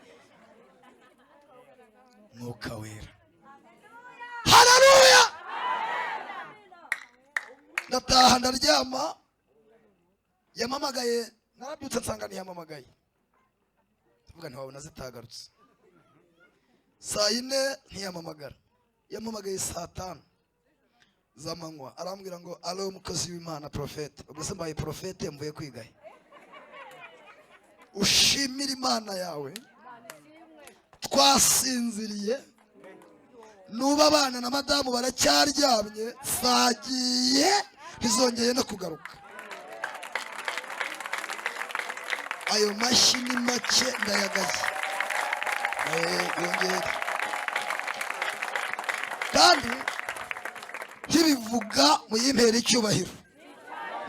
Mwuka Wera, haleluya. Ndataha ndaryama. Yamamagaye, narabyutse nsanga ntiyamamagaye. Ndavuga ntiwabona zitagarutse. Saa 4 ntiyamamagara, yamamagaye saa 5 z'amanywa arambwira ngo alo mukozi w'Imana profete. Ubwo se mbaye profete mvuye kwigahe? Ushimira Imana yawe twasinziriye, nuba abana na madamu baracyaryamye, zagiye ntizongeye no kugaruka. Ayo mashyi ni make ndayagaye. Yongere kandi nkibivuga muyimpere icyubahiro.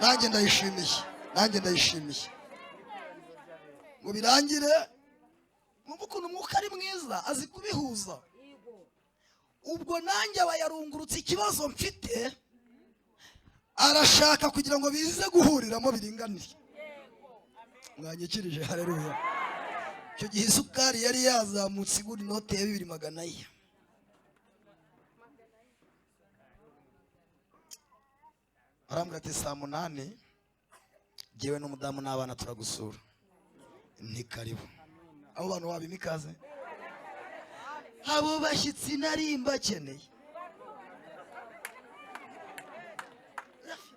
Nanjye ndayishimiye, nanjye ndayishimiye. Ngo birangire mwumva ukuntu umwuka ari mwiza, azi kubihuza. Ubwo nanjye aba yarungurutse ikibazo mfite, arashaka kugira ngo bize guhuriramo biringaniye. Mwanyikirije haleluya. Icyo gihe isukari yari yazamutse igura inote ya 2400. Arambwira ati saa 8 jyewe n'umudamu n'abana turagusura. Ni karibu. Abo bantu wabima ikaze, abo bashyitsi nari mbakeneye.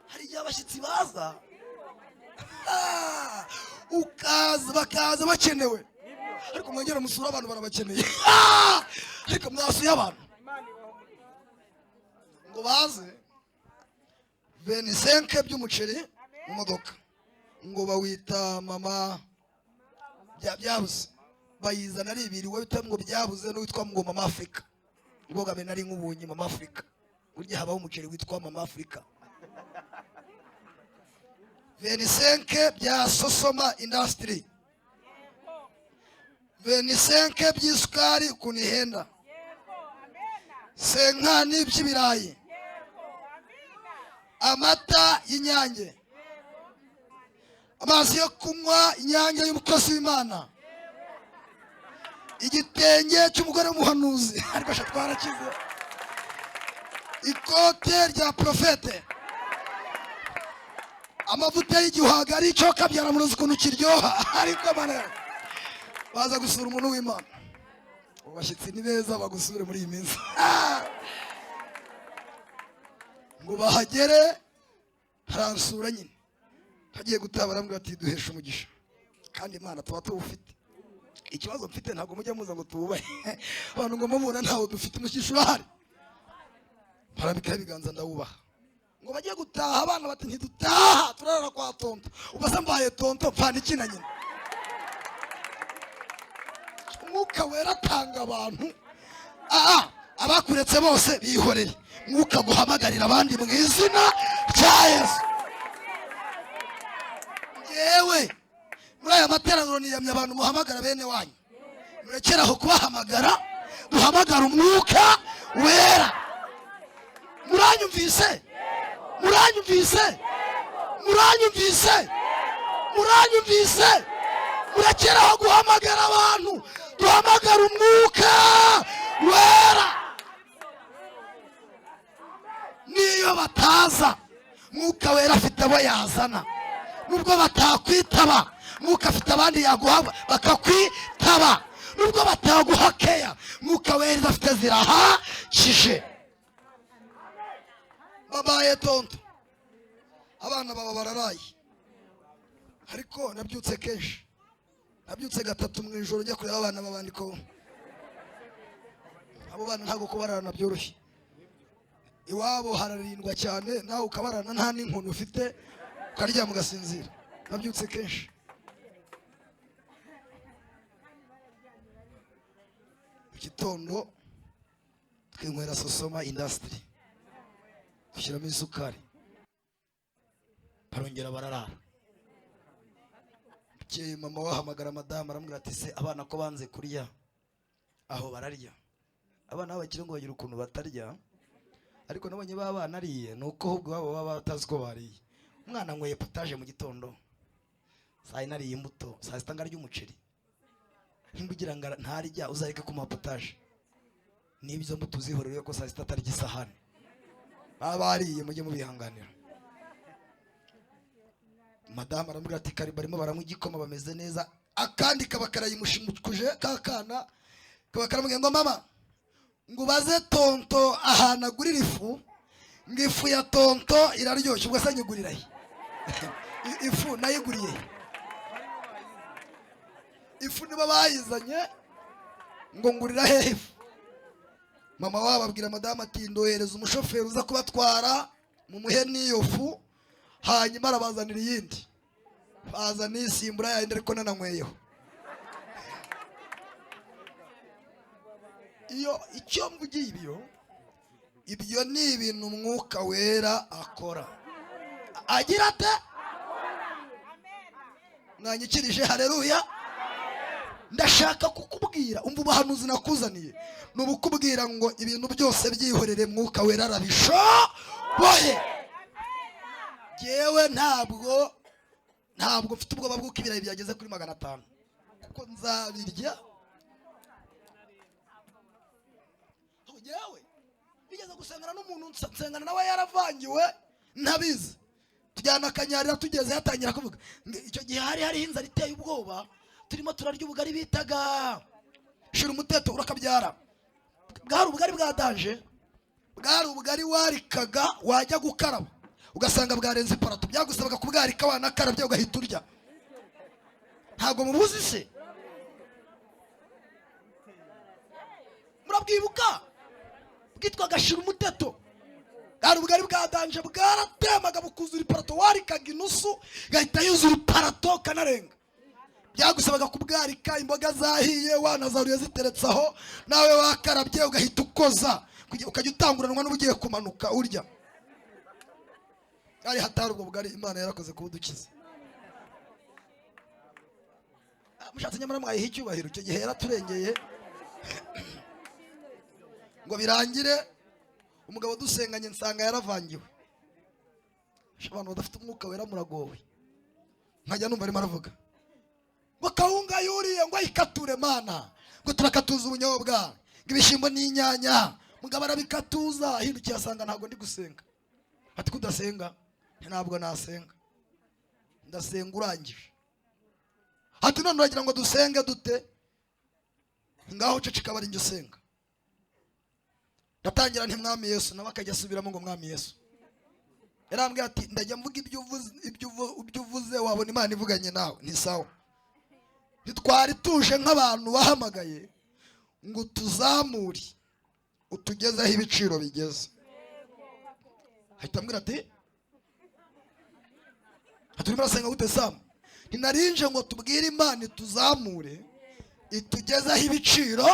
Hari igihe abashyitsi baza ukaza bakaza bakenewe, ariko mwongera musura abantu barabakeneye. Ariko mwasuye abantu ngo baze 25 by'umuceri mu modoka, ngo bawita mama byabuze, bayizana ari ibiri, wowe witwa ngo byabuze n'uwitwa ngo mama Afrika. Ubwo gabe nari nk'ubunye mama Afrika, burya habaho umuceri witwa mama Afrika. 25 bya Sosoma Industry, 25 by'isukari ukuntu ihenda, senkani by'ibirayi, amata y'Inyange, amazi yo kunywa Inyange y'umukozi w'Imana, igitenge cy'umugore w'umuhanuzi ariko twarakize, ikote rya profete, amavuta y'igihwagari cyo kabyara muruzi ukuntu kiryoha. Ariko mana, baza gusura umuntu w'Imana. Abashyitsi ni beza bagusure muri iyi minsi. Ngo bahagere haransura nyine, hagiye gutabara mbwa ati duhesha umugisha. Kandi Imana tuba tuwufite. Ikibazo mfite ntabwo mujya muza ngo tuwubahe abantu ngo mubona ntawo dufite, umugisha urahari. Parambikaho ibiganza ndawubaha. Ngo bagiye gutaha abana bati ntidutaha turarara kwa tonto. Ubwo se mbaye tonto mpfana iki na nyina? Umwuka Wera atanga abantu. Abakuretse bose bihorere, Mwuka guhamagarira abandi mu izina rya Yesu. Yewe muri aya materaniro niyamye abantu muhamagara bene wanyu, murekeraho kubahamagara, duhamagara Umwuka Wera. Muranyumvise? Muranyumvise? Muranyumvise? Muranyumvise? Murekeraho guhamagara abantu, duhamagara Umwuka Wera. Niyo bataza, Mwuka Wera afite abo yazana. Nubwo batakwitaba, Mwuka afite abandi yaguha bakakwitaba. Nubwo bataguha keya, Mwuka Wera afite zirahakije. Babaye tonto, abana baba bararaye. Ariko nabyutse kenshi, nabyutse 3 mu ijoro njya kureba abana b'abandi ko abo bana ntabwo kubararana byoroshye. Iwabo hararindwa cyane, nawe ukabarana nta n'inkoni ufite, ukaryama ugasinzira. Nabyutse kenshi. Mu gitondo twinywera Sosoma Industry, dushyiramo isukari, barongera bararara.
Bukeye mama wahamagara madamu, aramubwira ati: "Se abana ko banze kurya?" Aho bararya. Abana b'abakire ngo bagira ukuntu batarya, ariko nabonye baba banariye, ni uko ahubwo baba baba batazi ko bariye. Umwana anyweye potage mu gitondo, saa yine ariye imbuto, saa sita ngo arye umuceri. Nimba ugira ngo ntarya, uzareke kumuha potage n'ibyo mbuto, uzihorere ko saa sita atarya isahani. Baba bariye, mujye mubihanganira. Madamu aramubwira ati: "Kare barimo baranywa igikoma, bameze neza." Akandi kaba karayimushimukuje, ka kana kaba karamubwiye ngo: "Mama, ngo ubaze tonto ahantu agurira ifu, ngo ifu ya tonto iraryoshye." Ubwo se nyigurira he ifu? Nayiguriye he ifu? Niba bayizanye, ngo ngurira hehe ifu? Mama wabo abwira madamu ati: "Ndohereza umushoferi uza kubatwara, mumuhe n'iyo fu." Hanyuma arabazanira iyindi, bazana isimbura yayindi, ariko nananyweyeho iyo. Icyo mvugiye ibyo ni ibintu Umwuka Wera akora. Agira ate? Mwanyikirije hareruya. Ndashaka kukubwira, umva, ubuhanuzi nakuzaniye ni ubukubwira ngo ibintu byose byihorere, Mwuka Wera arabishoboye. Yewe, ntabwo mfite ubwoba bw'uko ibirayi byageze kuri 500, kuko nzabirya. Yewe, bigeze gusengana n'umuntu, nsengana nawe yaravangiwe ntabizi, tujyana akanyarira, tugeze yatangira kuvuga. Icyo gihe hari hariho inzara iteye ubwoba, turimo turarya ubugari bitaga shira umuteto urakabyara. Bwari ubugari bwa danger, bwari ubugari warikaga wajya gukaraba ugasanga bwarenze iparato. Byagusabaga kubwarika wanakarabye ugahita urya. Ntabwo mubuzi se? Murabwibuka? Bwitwaga shira umuteto. Bwari ubugari bwa danger, bwaratemaga bukuzura iparato. Warikaga inusu gahita yuzura iparato kanarenga. Byagusabaga kubwarika imboga zahiye, wanazaruye ziteretse aho, nawe wakarabye, ugahita ukoza, ukajya utanguranwa n'ubugiye kumanuka urya. Ari hatari ubwo bugari. Imana yarakoze kubudukiza. Mushatse nyamara mwayiha icyubahiro. Icyo gihe yaraturengeye. Ngo birangire, umugabo dusenganye nsanga yaravangiwe. Abantu badafite Umwuka Wera muragowe. Nkajya numva arimo aravuga ngo kawunga yuriye, ngo ayikature mana, ngo turakatuza ubunyobwa, ngo ibishyimbo n'inyanya. Mugabo arabikatuza, ahindukiye asanga ntabwo ndi gusenga. Ati: "Kudasenga?" "Ntabwo nasenga, ndasenga urangije." Ati: "None uragira ngo dusenge dute?" "Ngaho uceceka, bari njye usenga." Ndatangira nti: "Mwami Yesu." Nawe akajya asubiramo ngo: "Mwami Yesu." Yarambwiye ati: "Ndajya mvuga ibyo uvuze, wabona Imana ivuganye nawe." Ni sawa. Ntitwari tuje nk'abantu bahamagaye ngo tuzamure, utugezeho ibiciro bigeze. Ahita ambwira ati: "Turimo urasenga gute, Samu?" Ntinarinje ngo tubwire Imana ituzamure, itugezeho ibiciro.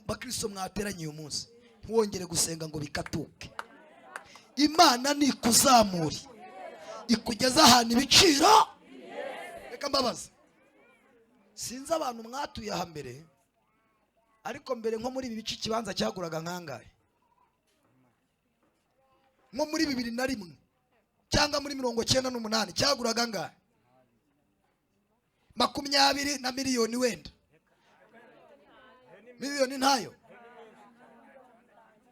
Bakristo mwateranye uyu munsi, ntiwongere gusenga ngo bikatuke. Imana nikuzamure, ikugeze ahantu ibiciro. Reka mbabaze, sinzi abantu mwatuye aha mbere, ariko mbere nko muri ibi bice ikibanza cyaguraga nkangahe? Nko muri 2001 cyangwa muri 98 cyaguraga angahe? 20 na miliyoni, wenda miliyoni ntayo,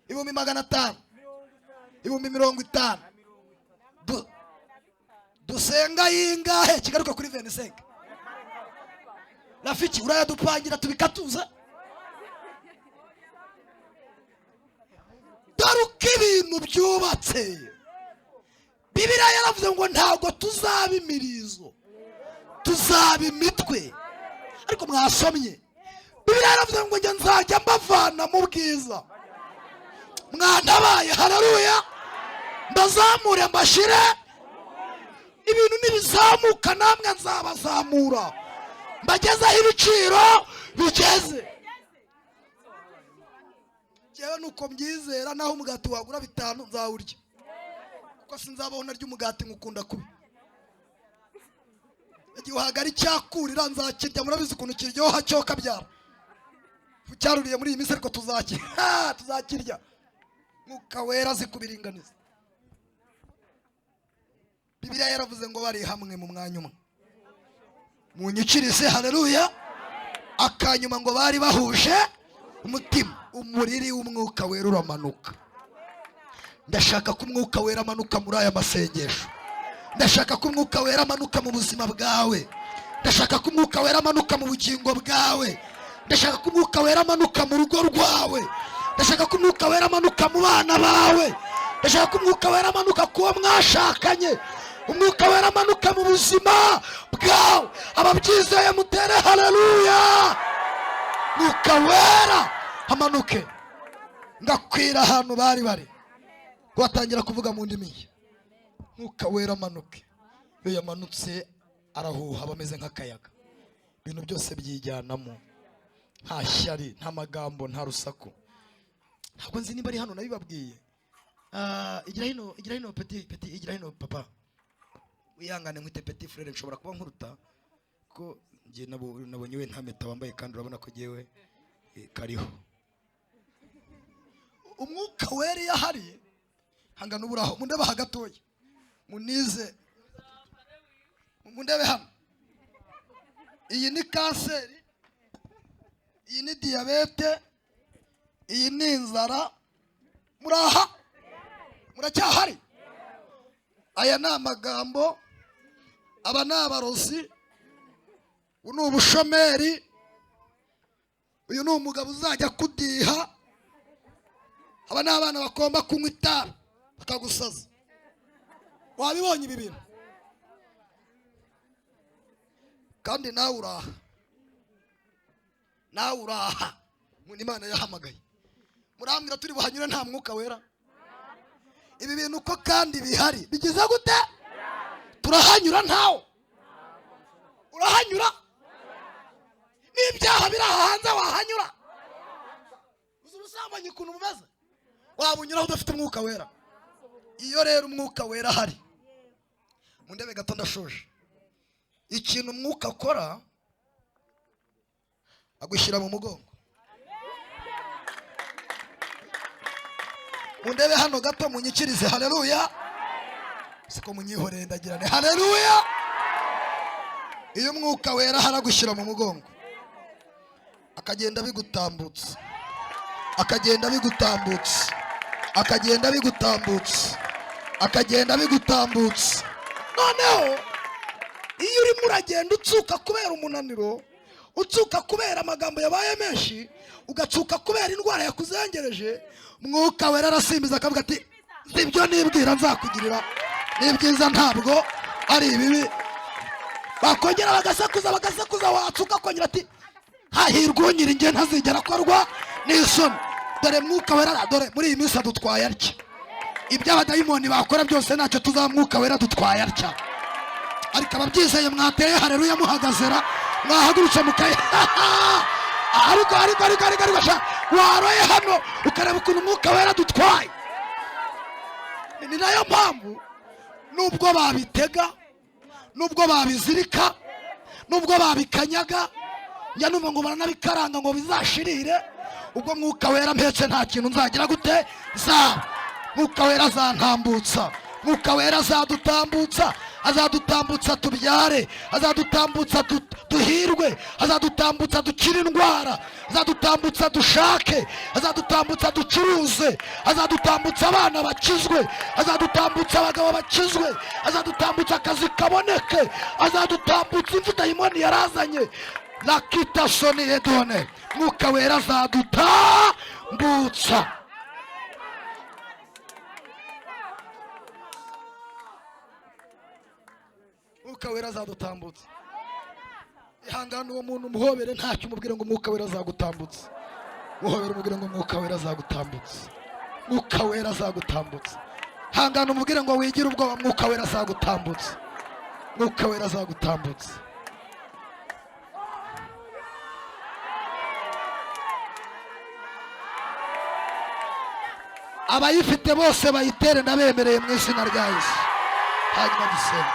500,000, 50,000. Dusenga yingahe kigaruka kuri 25? Rafiki, urayadupangira tubikatuza? Dore uko ibintu byubatse. Bibiliya yaravuze ngo ntabwo tuzaba imirizo, tuzaba imitwe. Ariko mwasomye, Bibiliya yaravuze ngo njye nzajya mbavana mu bwiza. Mwantabaye hararuya, mbazamure, mbashyire. Ibintu nibizamuka namwe nzabazamura, mbagezeho ibiciro bigeze. Njyewe nuko mbyizera, naho umugati wagura 5 nzawurya, kuko sinzabaho narya umugati ngukunda kubi.
Igihwagari cyakurira nzakirya, murabizi ukuntu kiryoha cyo kabyara. Cyaruriye muri iyi minsi ariko tuzakirya. Mwuka Wera azi kubiringaniza. Bibiliya yaravuze ngo bari hamwe mu mwanya umwe. Munyikirize haleluya. Akanyuma ngo bari bahuje umutima. Umuriri w'umwuka Wera uramanuka. Ndashaka ko umwuka Wera amanuka muri aya masengesho. Ndashaka ko umwuka Wera amanuka mu buzima bwawe. Ndashaka ko umwuka Wera amanuka mu bugingo bwawe. Ndashaka ko umwuka Wera amanuka mu rugo rwawe. Ndashaka ko umwuka Wera amanuka mu bana bawe. Ndashaka ko umwuka Wera amanuka kuwo mwashakanye. Umwuka Wera amanuka mu buzima bwawe. Ababyizeye mutere haleluya. Umwuka Wera amanuke. Ngakwira ahantu bari bari. Watangira kuvuga mu ndimi. Mwuka Wera amanuke. Iyo yamanutse arahuha bameze nk'akayaga. Ibintu byose byijyanamo. Nta shyari, nta magambo, nta rusaku. Ntabwo nzi niba ari hano nabibabwiye. Igira hino petit petit, igira hino papa. Wihangane nkwite petit frere, nshobora kuba nkuruta ko ngiye nabonye we nta meta wambaye kandi urabona ko jewe kariho. Umwuka Wera iyo ahari hangana uburaho. Mundebe hagatoya. Munize. Mundebe hano. Iyi ni kanseri, iyi ni diyabete, iyi ni inzara. Muraha? Muracyahari? Aya ni amagambo, aba ni abarozi, ubu ni ubushomeri, uyu ni umugabo uzajya kudiha, aba ni abana bagomba kunywa itabi bakagusaza. Wabibonye ibi bintu? Kandi nawe uraha, nawe uraha. Imana yahamagaye. Murambwira turi buhanyure nta mwuka Wera? Ibi bintu uko kandi bihari bigize gute? Turahanyura ntawo. Urahanyura? N'ibyaha biri aha hanze wahanyura? Uzi ubusambanyi ukuntu bumeze? Wabunyuraho udafite umwuka Wera. Iyo rero umwuka Wera ahari, mundebe gato ndashoje. Ikintu umwuka akora, agushyira mu mugongo. Mundebe hano gato munyikirize haleluya. Siko munyihoreye ndagirane haleluya. Iyo umwuka Wera haragushyira mu mugongo, akagenda bigutambutsa, akagenda bigutambutsa, akagenda bigutambutsa, akagenda bigutambutsa. Noneho iyo urimo uragenda utsuka kubera umunaniro, utsuka kubera amagambo yabaye menshi, ugatsuka kubera indwara yakuzengereje, Mwuka Wera arasimbiza akavuga ati sibyo nibwira nzakugirira ni byiza, ntabwo ari ibibi. Bakongera bagasakuza bagasakuza, watsuka kongera ati hahirwa unyiri nge ntazigera akorwa n'isoni. Dore Mwuka Wera, dore muri iyi minsi adutwaye atya. Ibyo abadayimoni bakora byose ntacyo tuzamwuka Wera dutwaye atya. Ariko ababyizeye mwateye haleluya muhagazera, mwahagurutse mukaye. Ariko ariko ariko ariko ariko waroye hano ukareba ukuntu umwuka Wera dutwaye. Ni nayo mpamvu nubwo babitega, nubwo babizirika, nubwo babikanyaga, njya numva ngo baranabikaranga ngo bizashirire, ubwo Mwuka Wera mpetse nta kintu nzagira gute za. Mwuka Wera azantambutsa, Mwuka Wera azadutambutsa, azadutambutsa tubyare, azadutambutsa duhirwe, azadutambutsa dukire indwara, azadutambutsa dushake, azadutambutsa ducuruze, azadutambutsa abana bakizwe, azadutambutsa abagabo bakizwe, azadutambutsa akazi kaboneke, azadutambutsa imvu dayimoni yarazanye. Lakita soni edone. Mwuka Wera azadutambutsa. Mwuka Wera azadutambutsa. Ihangane uwo muntu umuhobere ntacyo umubwire ngo Mwuka Wera azagutambutsa. Muhobere umubwire ngo Mwuka Wera azagutambutsa. Mwuka Wera azagutambutsa. Hangane umubwire ngo wigire ubwoba, Mwuka Wera azagutambutsa. Mwuka Wera azagutambutsa. Abayifite bose bayitere ndabemereye mu izina rya Yesu. Hanyuma dusenge.